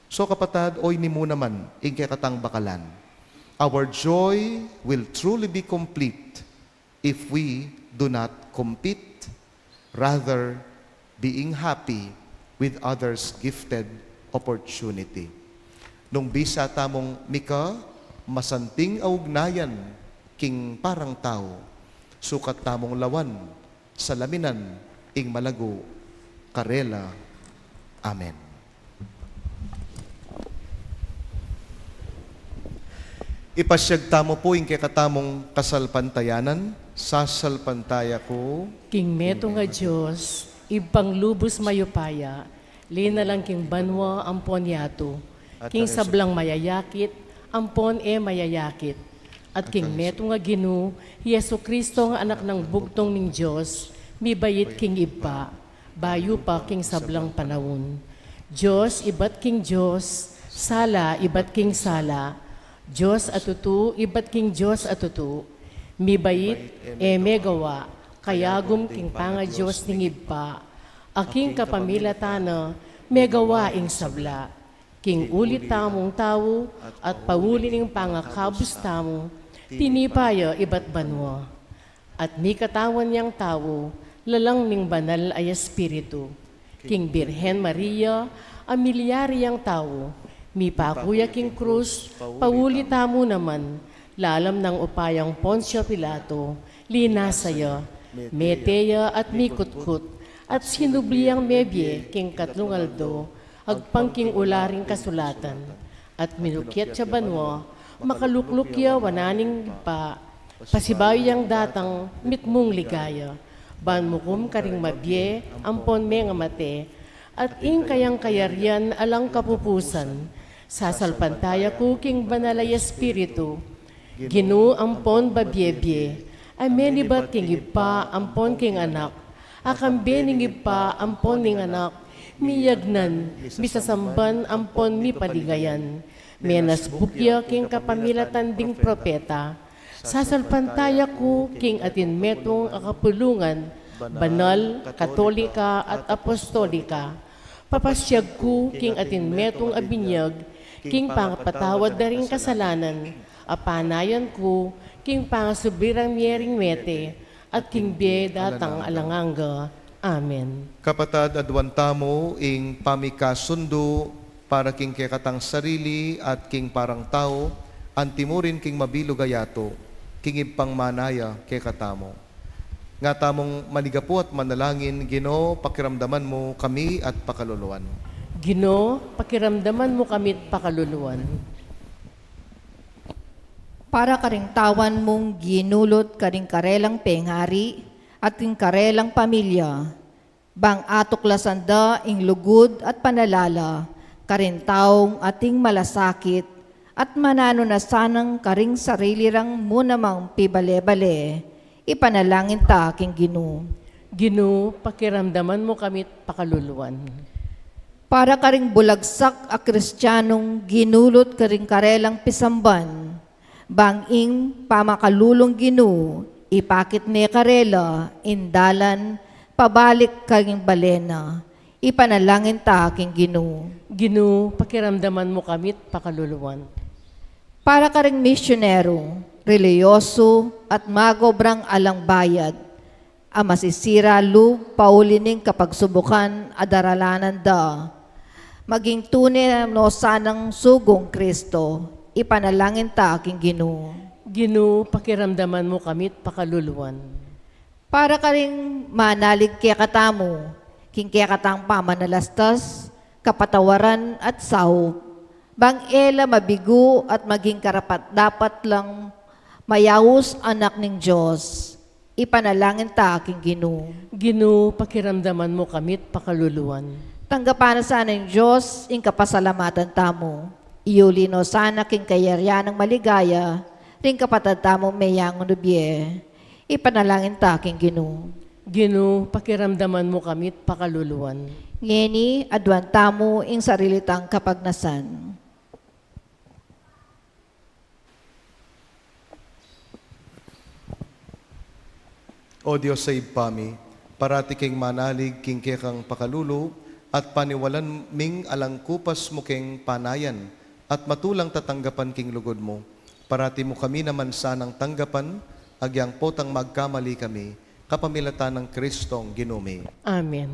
So, kapatad, oyni mu naman ing kekatang bakalan. Our joy will truly be complete if we do not compete, rather being happy with others' gifted opportunity. Nung bisa tamung mika masanting a ugnayan king parang tau, sukat tamung lawan, salaminan ing malagu karela. Amen. Ipasyag tamu pu ing kekatamung kasalpantayanan. Sasalpantaya ku king metung a Dios, Ibpang lubus mayupaya, linalang king banua ampon yatu, king sablang mayayakit ampon e mayayakit, at king metung a Ginu, Jesu Cristo, a Anak nang bugtung ning Dios, mibait king Ibpa, bayu pa king sablang panaun. Dios ibat king Dios, sala ibat king sala, Dios a tutu ibat king Dios a tutu, mibait, e megawa, kayagum king pangaDios ning Ibpa, a king kapamilatan na megawa ing sabla. King uli tamung tau at pauli ning pangakabus tamu, tinipa ya ibat banua. At mikatawan yang tau, lalang ning Banal a Espiritu. King Birhen Maria, a milyari yang tau, mipaku ya king krus, pauli tamu naman, lalam nang upayang Poncio Pilato, linasa ya, mete ya at mikutkut, at sinubli yang mebie king katlung aldo, agpang king ula ring kasulatan, at minukyat ya banua, makalukluk ya wanan ning Ibpa, pasibayu yang datang mitmung ligaya, ban mukum karing mabie ampon mengamate, at ing kayang kayarian alang kapupusan. Sasalpantaya ku king Banal a Espiritu, Ginu ampon babie-bie, a menibat king Ibpa ampon king Anak, a kambe ning Ibpa ampon ning Anak, miyagnan, misasamban ampon mipaligayan, menasbuk ya king kapamilatan ding propeta. Sasalpantaya ku king atin metung a kapulungan, banal, katolika, at apostolika. Papasyag ku king atin metung a binyag, king pangapatawad da ring kasalanan, a panayan ku, king pangasubli rang mie ring mete, at king bie datang alang angga. Amen. Kapatad, aduan tamu ing pamikasundu para king kekatang sarili at king parang tau, anti mu rin king mabilug a yatu, king Ibpang manaya kekatamu. Nga tamung manigapu at manalangin, Ginu, pakiramdaman mu kami at pakaluluan. Ginu, pakiramdaman mu kami't pakaluluan. Para karing tawan mung ginulut karing karelang pengari at king karelang pamilya, bang atuklasan da ing lugud at panalala karing taung ating malasakit, at mananu na sanang karing sarili rang mu namang pibale-bale, ipanalangin ta king Ginu. Ginu, pakiramdaman mu kami't pakaluluan. Para karing bulagsak a Kristianong ginulut karing karelang pisamban, bang ing pamakalulung Ginu, ipakit ne karela ing dalan pabalik karing bale na, ipanalangin ta king Ginu. Ginu, pakiramdaman mu kami't pakaluluan. Para karing misyonero, relihiyoso, at magobrang alang bayad, a masisira lub pauli ning kapagsubukan a daralanan da, maging tune no sanang sugung Kristo, ipanalangin ta king Ginu. Ginu, pakiramdaman mu kami't pakaluluan. Para karing manalig kekatamu, king kekatang pamanalastas, kapatawaran at saup, bang e la mabigu at maging karapat-dapat lang mayaus anak ning Dios, ipanalangin ta king Ginu. Ginu, pakiramdaman mu kami't pakaluluan. Tanggapan na sana ning Dios ing kapasalamatan tamu. Iuli no sana king kayarian nang maligaya ring kapatad tamung meyangu nubie. Ipanalangin ta king Ginu. Ginu, pakiramdaman mu kami't pakaluluan. Ngeni, aduan tamu ing sarili tang kapagnasan. O Dios a Ibpa mi, parati keng manalig king kekang pakalulu at paniwalan ming alang kupas mu keng panayan at matulang tatanggapan king lugud mu. Parati mu kami naman sanang tanggapan, agyang potang magkamali kami, kapamilatan nang Kristong Ginu mi. Amen.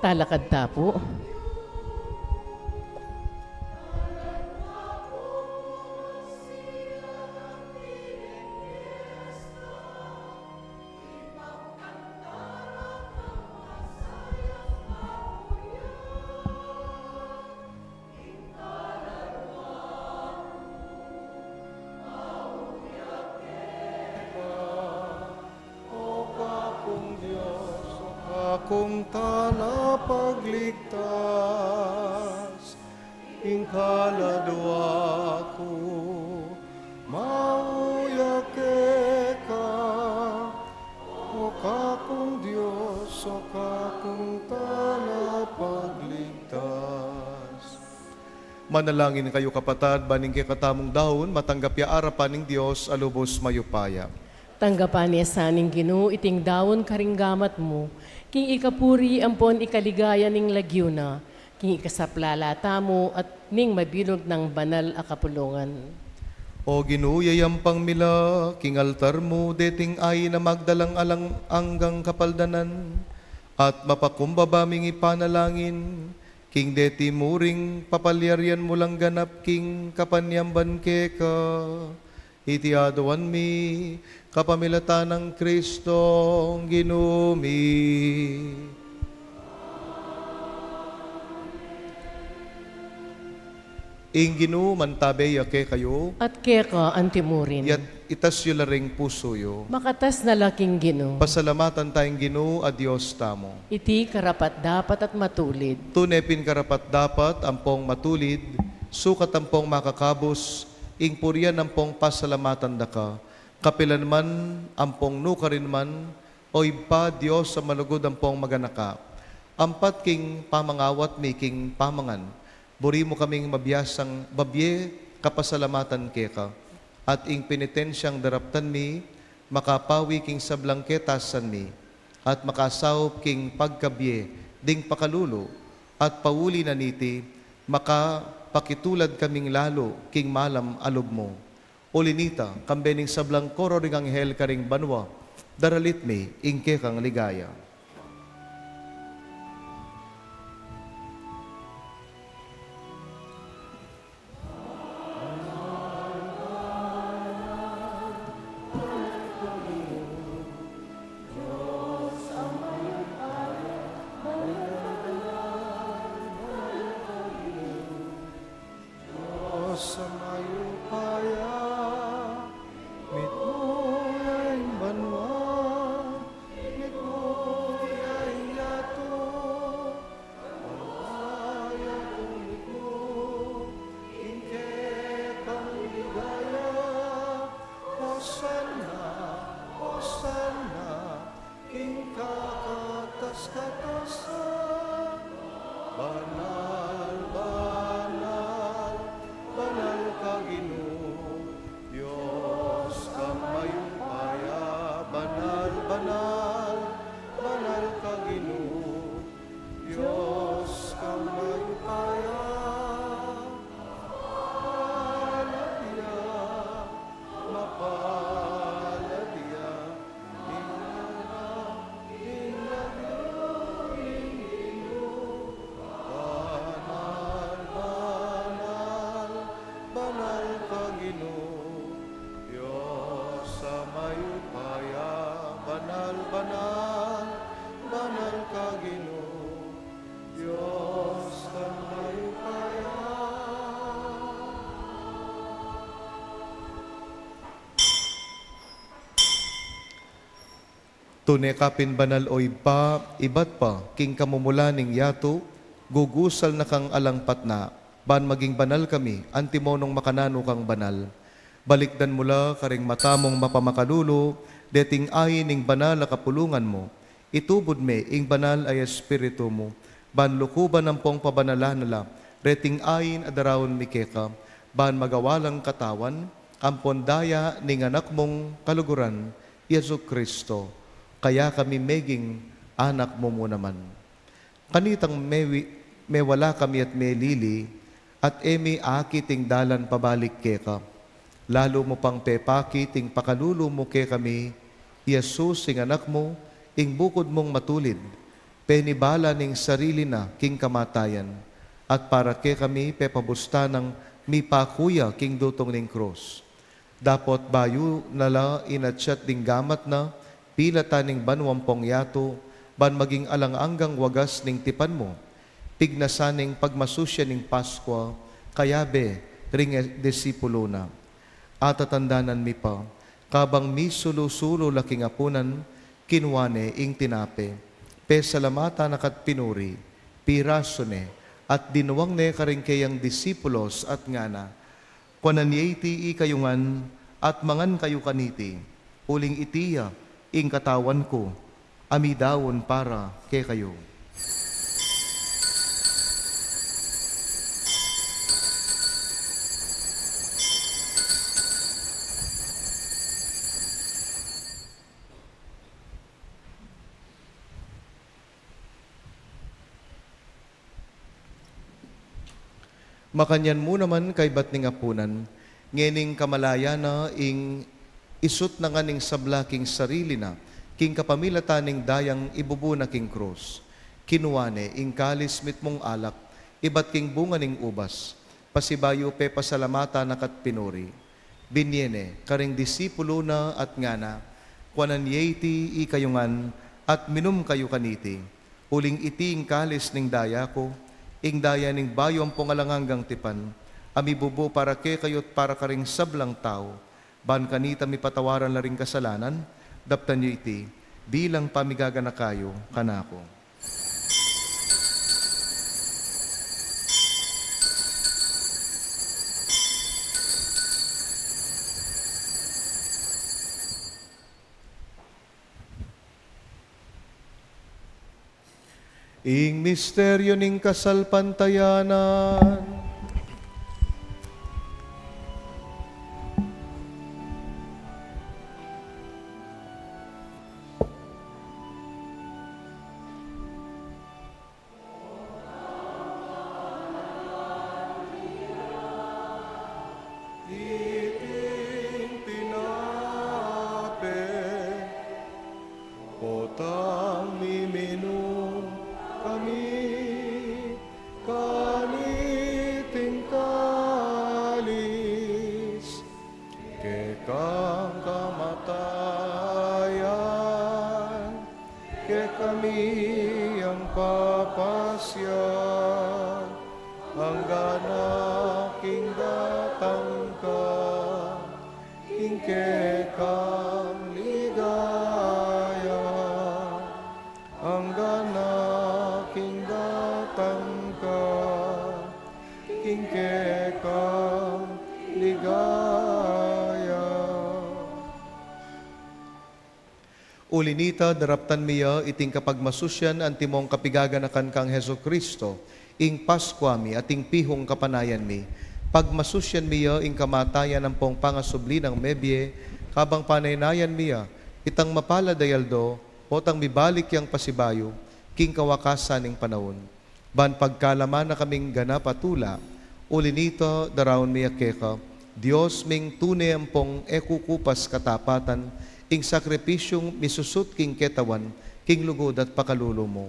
Talakad ta pu. O Kakung Dios, o Kakung Talapagligtas, ing kaladua ku mauya keka. O Kakung Dios, o Kakung Talapagligtas, Manalangin kayu, kapatad, ban ing kekatamung daun matanggap ya arapan ning Dios a lubos mayupaya. Tanggapan ne sa ning Ginu iting daun karing gamat mu, king ikapuri ampon ikaligaya ning lagyu na, king ikasaplala tamu at ning mabilug nang banal a kapulungan. O Ginu, yayampang mi la king altar mu deting ain a magdalang alang anggang kapaldanan, at mapakumbaba ming ipanalangin king deti murin papalyarian mu lang ganap king kapanyamban keka. Iti aduan mi kapamilatan nang Kristong Ginu mi. Ing Ginu mantabe ya kekayu. At keka antimurin. Yat itas yu la ring pusu yu. Makatas na la king Ginu. Pasalamatan taya ing Ginu a Dios tamu. Iti karapat-dapat at matulid. Tune pin karapat-dapat ampong matulid, sukat ampong makakabus, ing purian ampong pasalamatan da ka, kapilan man ampong nukarin man, O Ibpa, Dios a malugud ampong maganaka. Ampat king pamangawat mi king pamangan, buri mu kaming mabiasang babie kapasalamatan keka, at ing penitensyang daraptan mi makapawi king sablang ketasan mi, at makasaup king pagkabie ding pakalulu, at pauli na niti, makapakitulad kaming lalu king malam a lub mu. Uli nita, kambe ning sablang koro ring anghel karing banua, daralit mi ing kekang ligaya. Dios a mayupaya, mitmu ya ing banua, mitmu ya ing yatu, alpaya tumikmu ing kekang ligaya. Hosanna, Hosanna, king kakatas-katasan. Banal, banal, banal ka Ginu, Dios ka mayupaya. Banal, banal, banal ka Ginu, Dios ka mayupaya. Mapalad ya, mapalad ya, ing lagyu ning Ginu. Banal, banal, banal ka Ginu, Dios a mayupaya. Banal, banal, banal ka Ginu, Dios ka mayupaya. Tune ka pin banal, o Ibpa, ibat pa king kamumulan ning yatu, gugusal na kang alang patna, ban maging banal kami, antimo nung makananu kang banal. Balikdan mu la karing mata mung mapamakalulu deting ain ning banal a kapulungan mu. Itubud me ing banal a Espiritu mu, ban lukuban ampong pabanalan na la reting ain a daraun mi keka, ban magawa lang katawan ampon daya ning Anak mung kaluguran, Jesu Cristo. Kaya kami meging anak mu mu naman. Kanitang mewi-, mewala kami at melili, at e mi akit ing dalan pabalik keka. Lalu mu pang pepakit ing pakalulu mu kekami, Jesus, ing Anak mu, ing bukud mung matulid, penibala ning sarili na king kamatayan, at para kekami pepabusta nang mipaku ya king dutung ning krus. Dapot bayu na la inatyat ding gamat na, pilatan ning banua ampong yatu, ban maging alang anggang wagas ning tipan mu. Pignasan ning pagmasusyan ning Paskua, kayabe ring disipulu na. Atatandanan mi pa, kabang misulu-sulu la king apunan, kinua ne ing tinape, pesalamatan na ka't pinuri, pirasu ne, at dinuang ne karing keyang disipulos at ngana, Kuanan ye iti ikayu ngan, at mangan kayu kaniti, uling iti ya ing katawan ku, a midaun para kekayu. Makanyan mu naman kaybat ning apunan, ngening kamalayan na ing isut na ngan ing sabla king sarili na, king kapamilatan ning dayang ibubu na king krus. Kinua ne ing kalis mitmung alak, ibat king bunga ning ubas, pasibayu pepasalamatan na ka't pinuri. Binie ne karing disipulu na at ngana, kuanan ye iti ikayu ngan at minum kayu kaniti. Uling iti ing kalis ning daya ku, ing daya ning bayu ampong alang anggang tipan, a mibubu para kekayu at para karing sablang tau, ban kanita mipatawaran la ring kasalanan. Daptan yu iti bilang pamigaganaka yu kanaku. Ing misteryu ning kasalpantayanan. Iting tinape, potang miminum kami kaniting kalis, kekang kamatayan, kekami yang papasya, anggang king datang ka, ing kekang ligaya, anggang king datang ka, ing kekang ligaya. Uli nita, daraptan mi ya iting kapagmasusyan antimong kapigaganakan kang Jesucristo, ing Paskua mi at ing pihung kapanayan mi. Pagmasusyan mi ya ing kamatayan ampong pangasubli nang mebie, kabang panaynayan mi ya itang mapalad a aldo, potang mibalik yang pasibayu king kawakasan ning panaun. Ban pagkalaman na kaming ganap a tula, uli nita, daraun mi ya keka, Dios ming tune ampong e kukupas katapatan, ing sakripisyung misusut king ketawan, king lugud at pakalulu mu.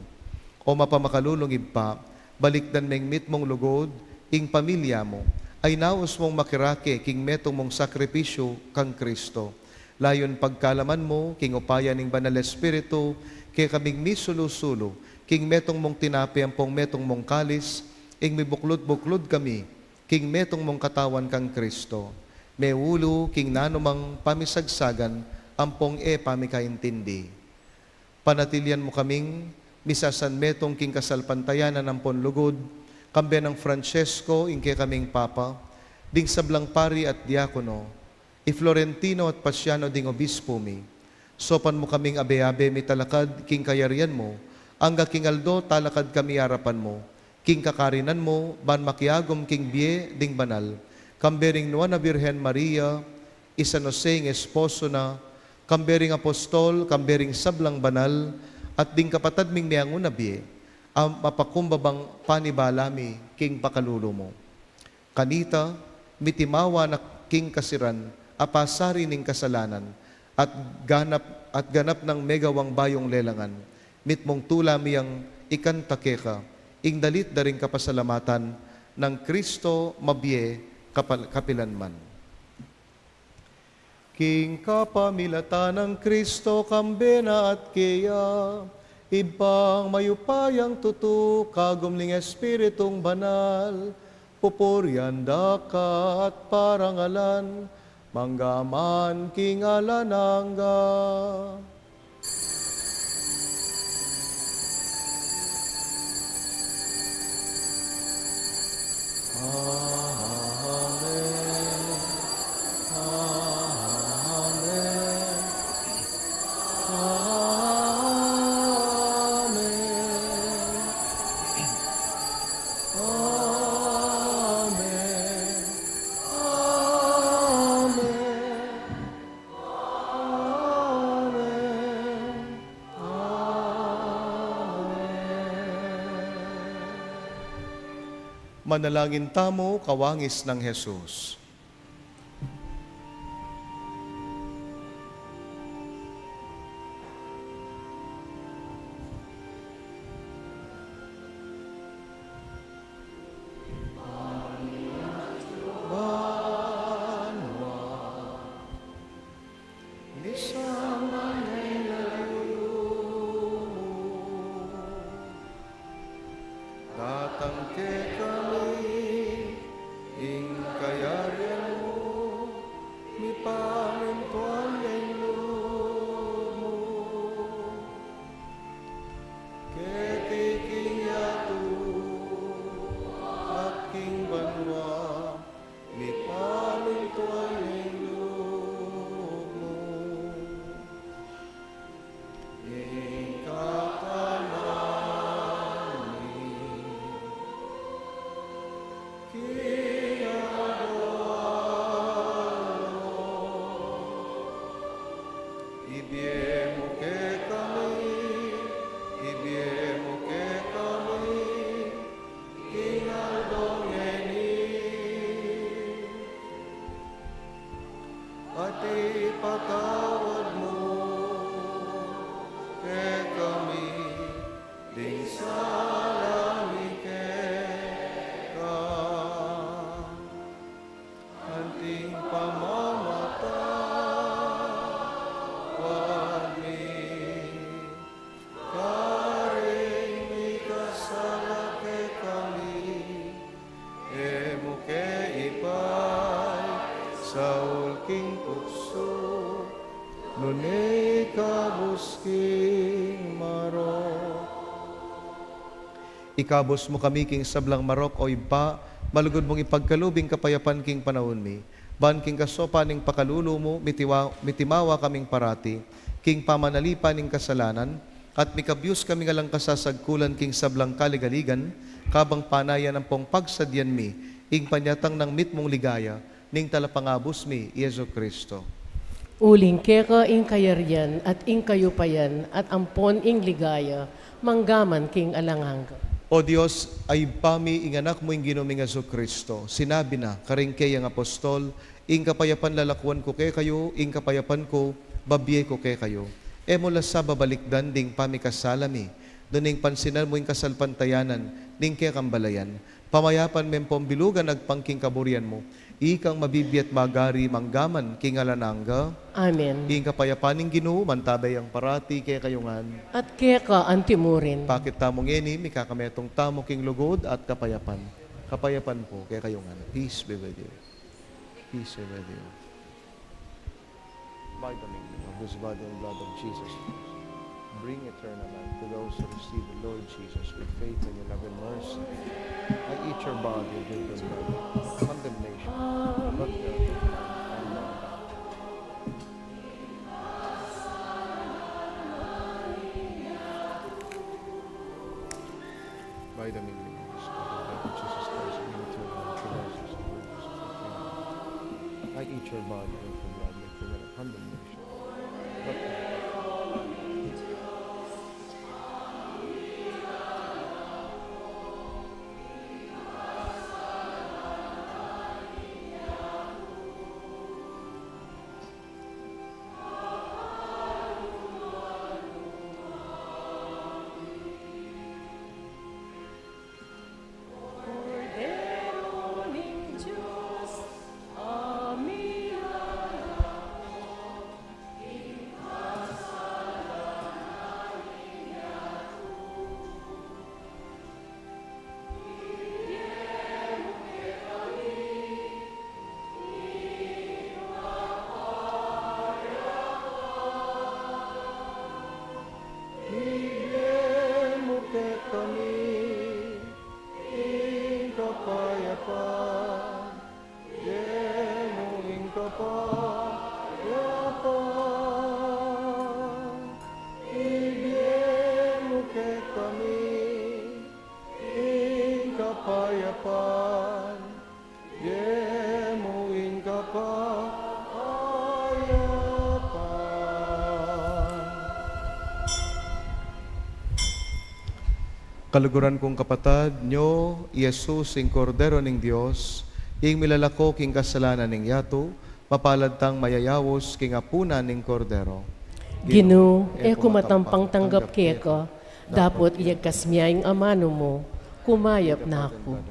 O mapamakalulung Ibpa, balikdan meng mitmung lugud ing pamilya mu, a inaus mung makirake king metung mung sakripisyu kang Kristo. Layun pagkalaman mu, king upaya ning Banal Espiritu, kekaming misulu-sulu, king metung mung tinape ampong metung mung kalis, ing mibuklud-buklud kami king metung mung katawan kang Kristo, meulu king nanumang pamisagsagan ampong e pamikaintindi. Panatilian mu kaming misasanmetung king kasalpantayanan ampon lugud, kambe nang Francesco, ing kekaming Papa, ding sablang pari at diakono, i Florentino at Pasiano ding obispu mi. Saupan mu kaming abe-abe mitalakad king kayarian mu, angga king aldo talakad kami arapan mu, king kakarinan mu, ban makiagum king bie ding banal, kambe ring Nuan a Birhen Maria, i San Jose ing esposo na, kambe ring apostol, kambe ring sablang banal, at ding kapatad ming meangun a bie, a mapakumbabang panibala mi king pakalulu mu. Kanita, mitimawa na king kasiran a pasari ning kasalanan, at ganap, at ganap nang megawang bayung lelangan, mitmung tula mi yang ikanta keka, ing dalit da ring kapasalamatan nang Kristo mabie kapal-, kapilan man. King kapamilatan nang Kristo, kambe na at keya, Ibpang mayupayang tutu, kagum ning Espiritung Banal, pupurian da ka at parangalan, mangga man king alang angga. Amen. Amen. Amen. Amen. Amen. Amen. Manalangin tamu, kawangis nang Jesus. Banua, misamban ing lagyu mu. Datang kekami ing kayarian mu, mipamintuan ing lub mu. Keti king yatu at king banua, mipamintuan ing lub mu. Ing kakanan mi king aldo-aldo, ibie mu kekami, ibie mu kekami, king aldo ngeni. At ipatawad mu kekami ding sala mi keka, anting pamamatawad mi karing mikasala kekami, e mu ke ipaisaul king tuksu, nune ikabus king marok. Ikabus mu kami king sablang marok, O Ibpa, malugud mung ipagkalub ing kapayapan king panaun mi. Ban king kasopan ning pakalulu mu, mitiwa-, mitimawa kaming parati king pamanalipan ning kasalanan, at mikabyus kaming alang kasasagkulan king sablang kaligaligan, kabang panayan ampong pagsadyan mi ing panyatang nang mitmung ligaya ning Talapangabus mi, i Jesucristo. Uling keka ing kayarian at ing kayupayan at ampon ing ligaya, manggaman king alang angga. O Dios, a Ibpa mi, ing Anak mu ing Ginu ming Jesucristo, sinabi na karing keyang apostol, "Ing kapayapan lalakuan ku kekayu, ing kapayapan ku babie ku kekayu." E mu la sa babalikdan ding pamikasala mi, nune ing pansinan mu ing kasalpantayanan ning kekang balayan. Pamayapan me ampong bilugan agpang king kaburian mu, ikang mabibie at magari manggaman king alang angga. Amen. Ing kapayapan ning Ginu mantabe yang parati kekayu ngan. At keka antimurin. Pakit tamu ngeni, mikakametung tamu king lugud at kapayapan. Kapayapan pu kekayu ngan. Peace be with you. Peace be with you. By the meaning of this body and blood of Jesus Christ, bring eternal life to those who receive the Lord Jesus with faith and in love and mercy. I eat your body and drink your blood. Condemnation, but by the meaning of this body and blood of Jesus Christ, bring eternal life to those who receive the Lord Jesus with faith and in love and mercy. I eat your body and drink your blood. Condemnation. Ibie mu kekami ing kapayapan, ibie mu ing kapayapan, ibie mu kekami ing kapayapan, ibie mu ing kapayapan. Kaluguran kung kapatad, nyo i Jesus, ing Kordero ning Dios, ing milalako king kasalanan ning yatu. Mapalad tang mayayaus king apunan ning Kordero. Ginu, e ku matampang tanggap keka, dapot iyagkas mu ing amanu mu, kumayap na ku.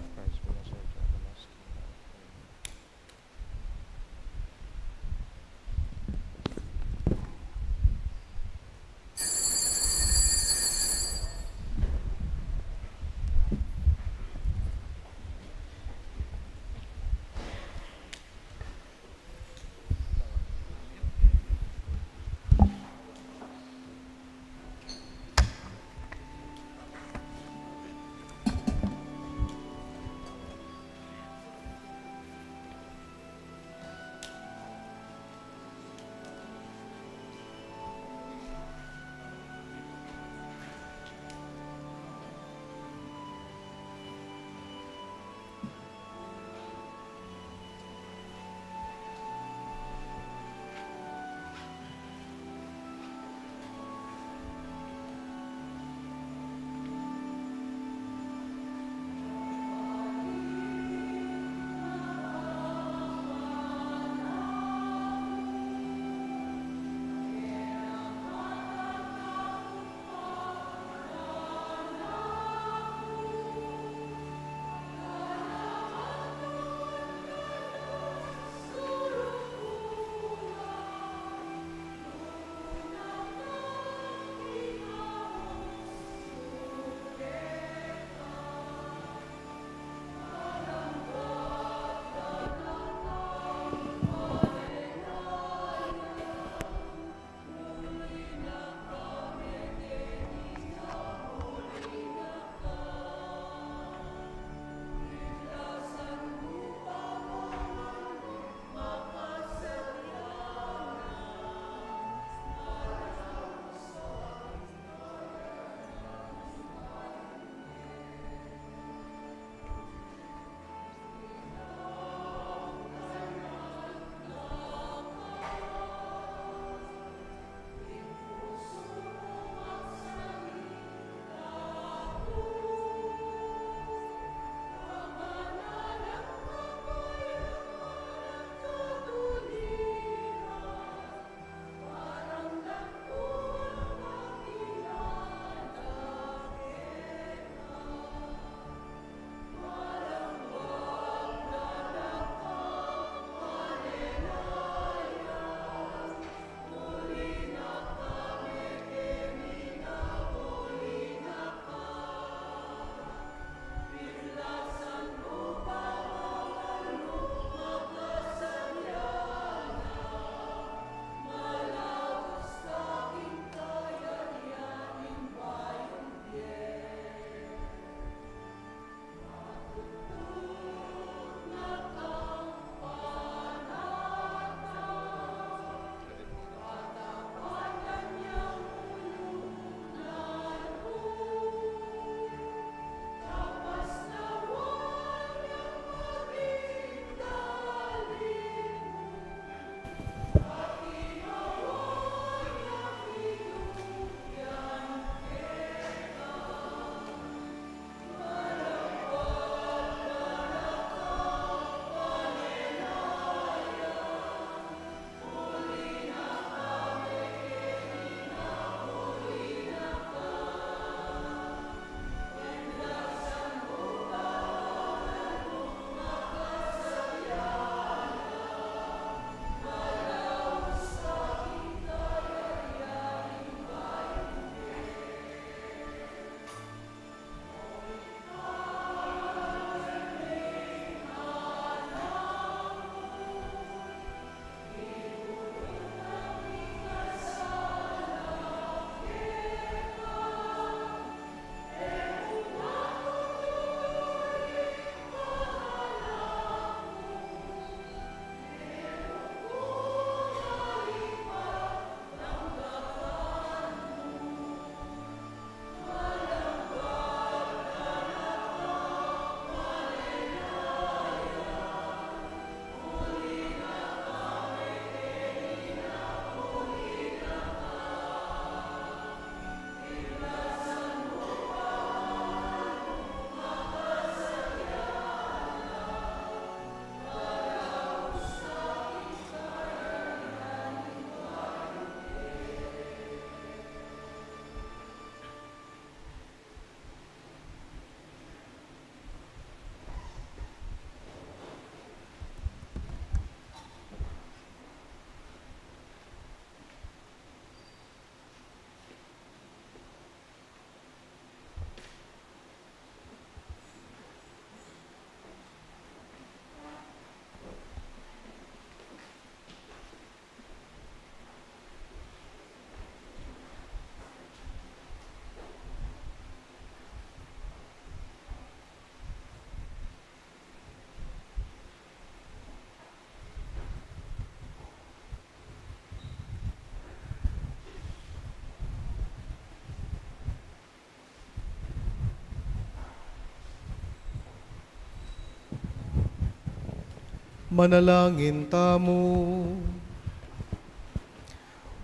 Manalangin tamu.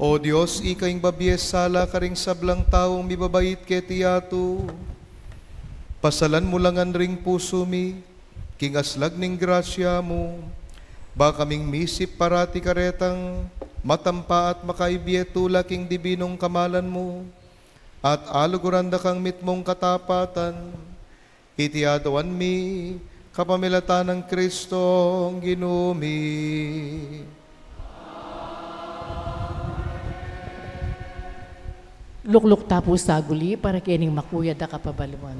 O Dios, ika ing babie sala karing sablang taung mibabait keti yatu, pasalan mu la ngan ring pusu mi, king aslag ning grasya mu, ba kaming misip parati karetang matampa at makaibie tula king dibinung kamalan mu, at aluguran da kang mitmung katapatan. Iti aduan mi kapamilatan nang Kristong Ginu mi. Lukluk ta pu saguli para kening makuyad a kapabaluan.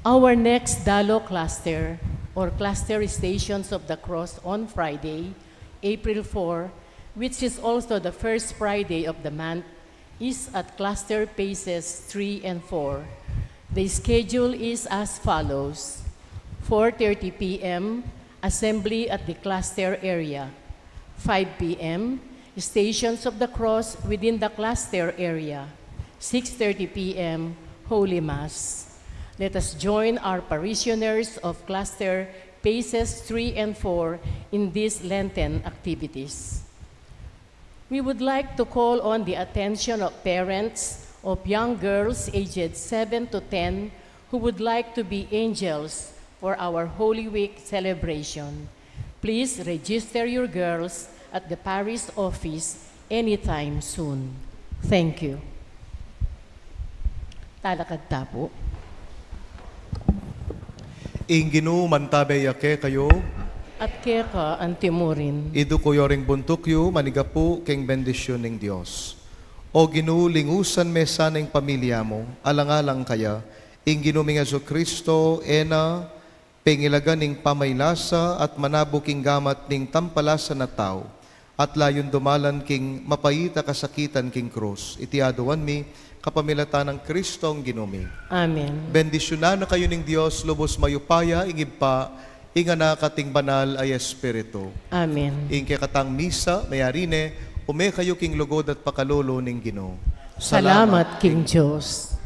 Our next Dalo cluster or cluster Stations of the Cross on Friday, April four, which is also the first Friday of the month, is at cluster phases three and four. The schedule is as follows: four thirty p m, assembly at the cluster area; five p m, Stations of the Cross within the cluster area; six thirty p m, Holy Mass. Let us join our parishioners of cluster phases three and four in these Lenten activities. We would like to call on the attention of parents of young girls aged seven to ten who would like to be angels for our Holy Week celebration. Please register your girls at the parish office anytime soon. Thank you. Talakad ta pu. Ing Ginu mantabe ya kekayu. At keka antimurin. Iduku yu ring buntuk yu, manigapu king bendisyun ning Dios. O Ginu, lingusan me sana ing pamilya mu, alang-alang kaya, ing Ginu ming Jesucristo, e na pengilagan ing pamaylasa at manabu king gamat ning tampalasa na tau, at layun dumalan king mapait a kasakitan king krus. Iti aduan mi kapamilatan nang Kristong Ginu mi. Amen. Bendisyunan na kayu ning Dios lubus mayupaya, ing Ibpa, ing Anak, at ing Banal a Espiritu. Amen. Ing kekatang misa meyari ne, ume kayu king lugud at pakalulu ning Ginu. Salamat king Dios.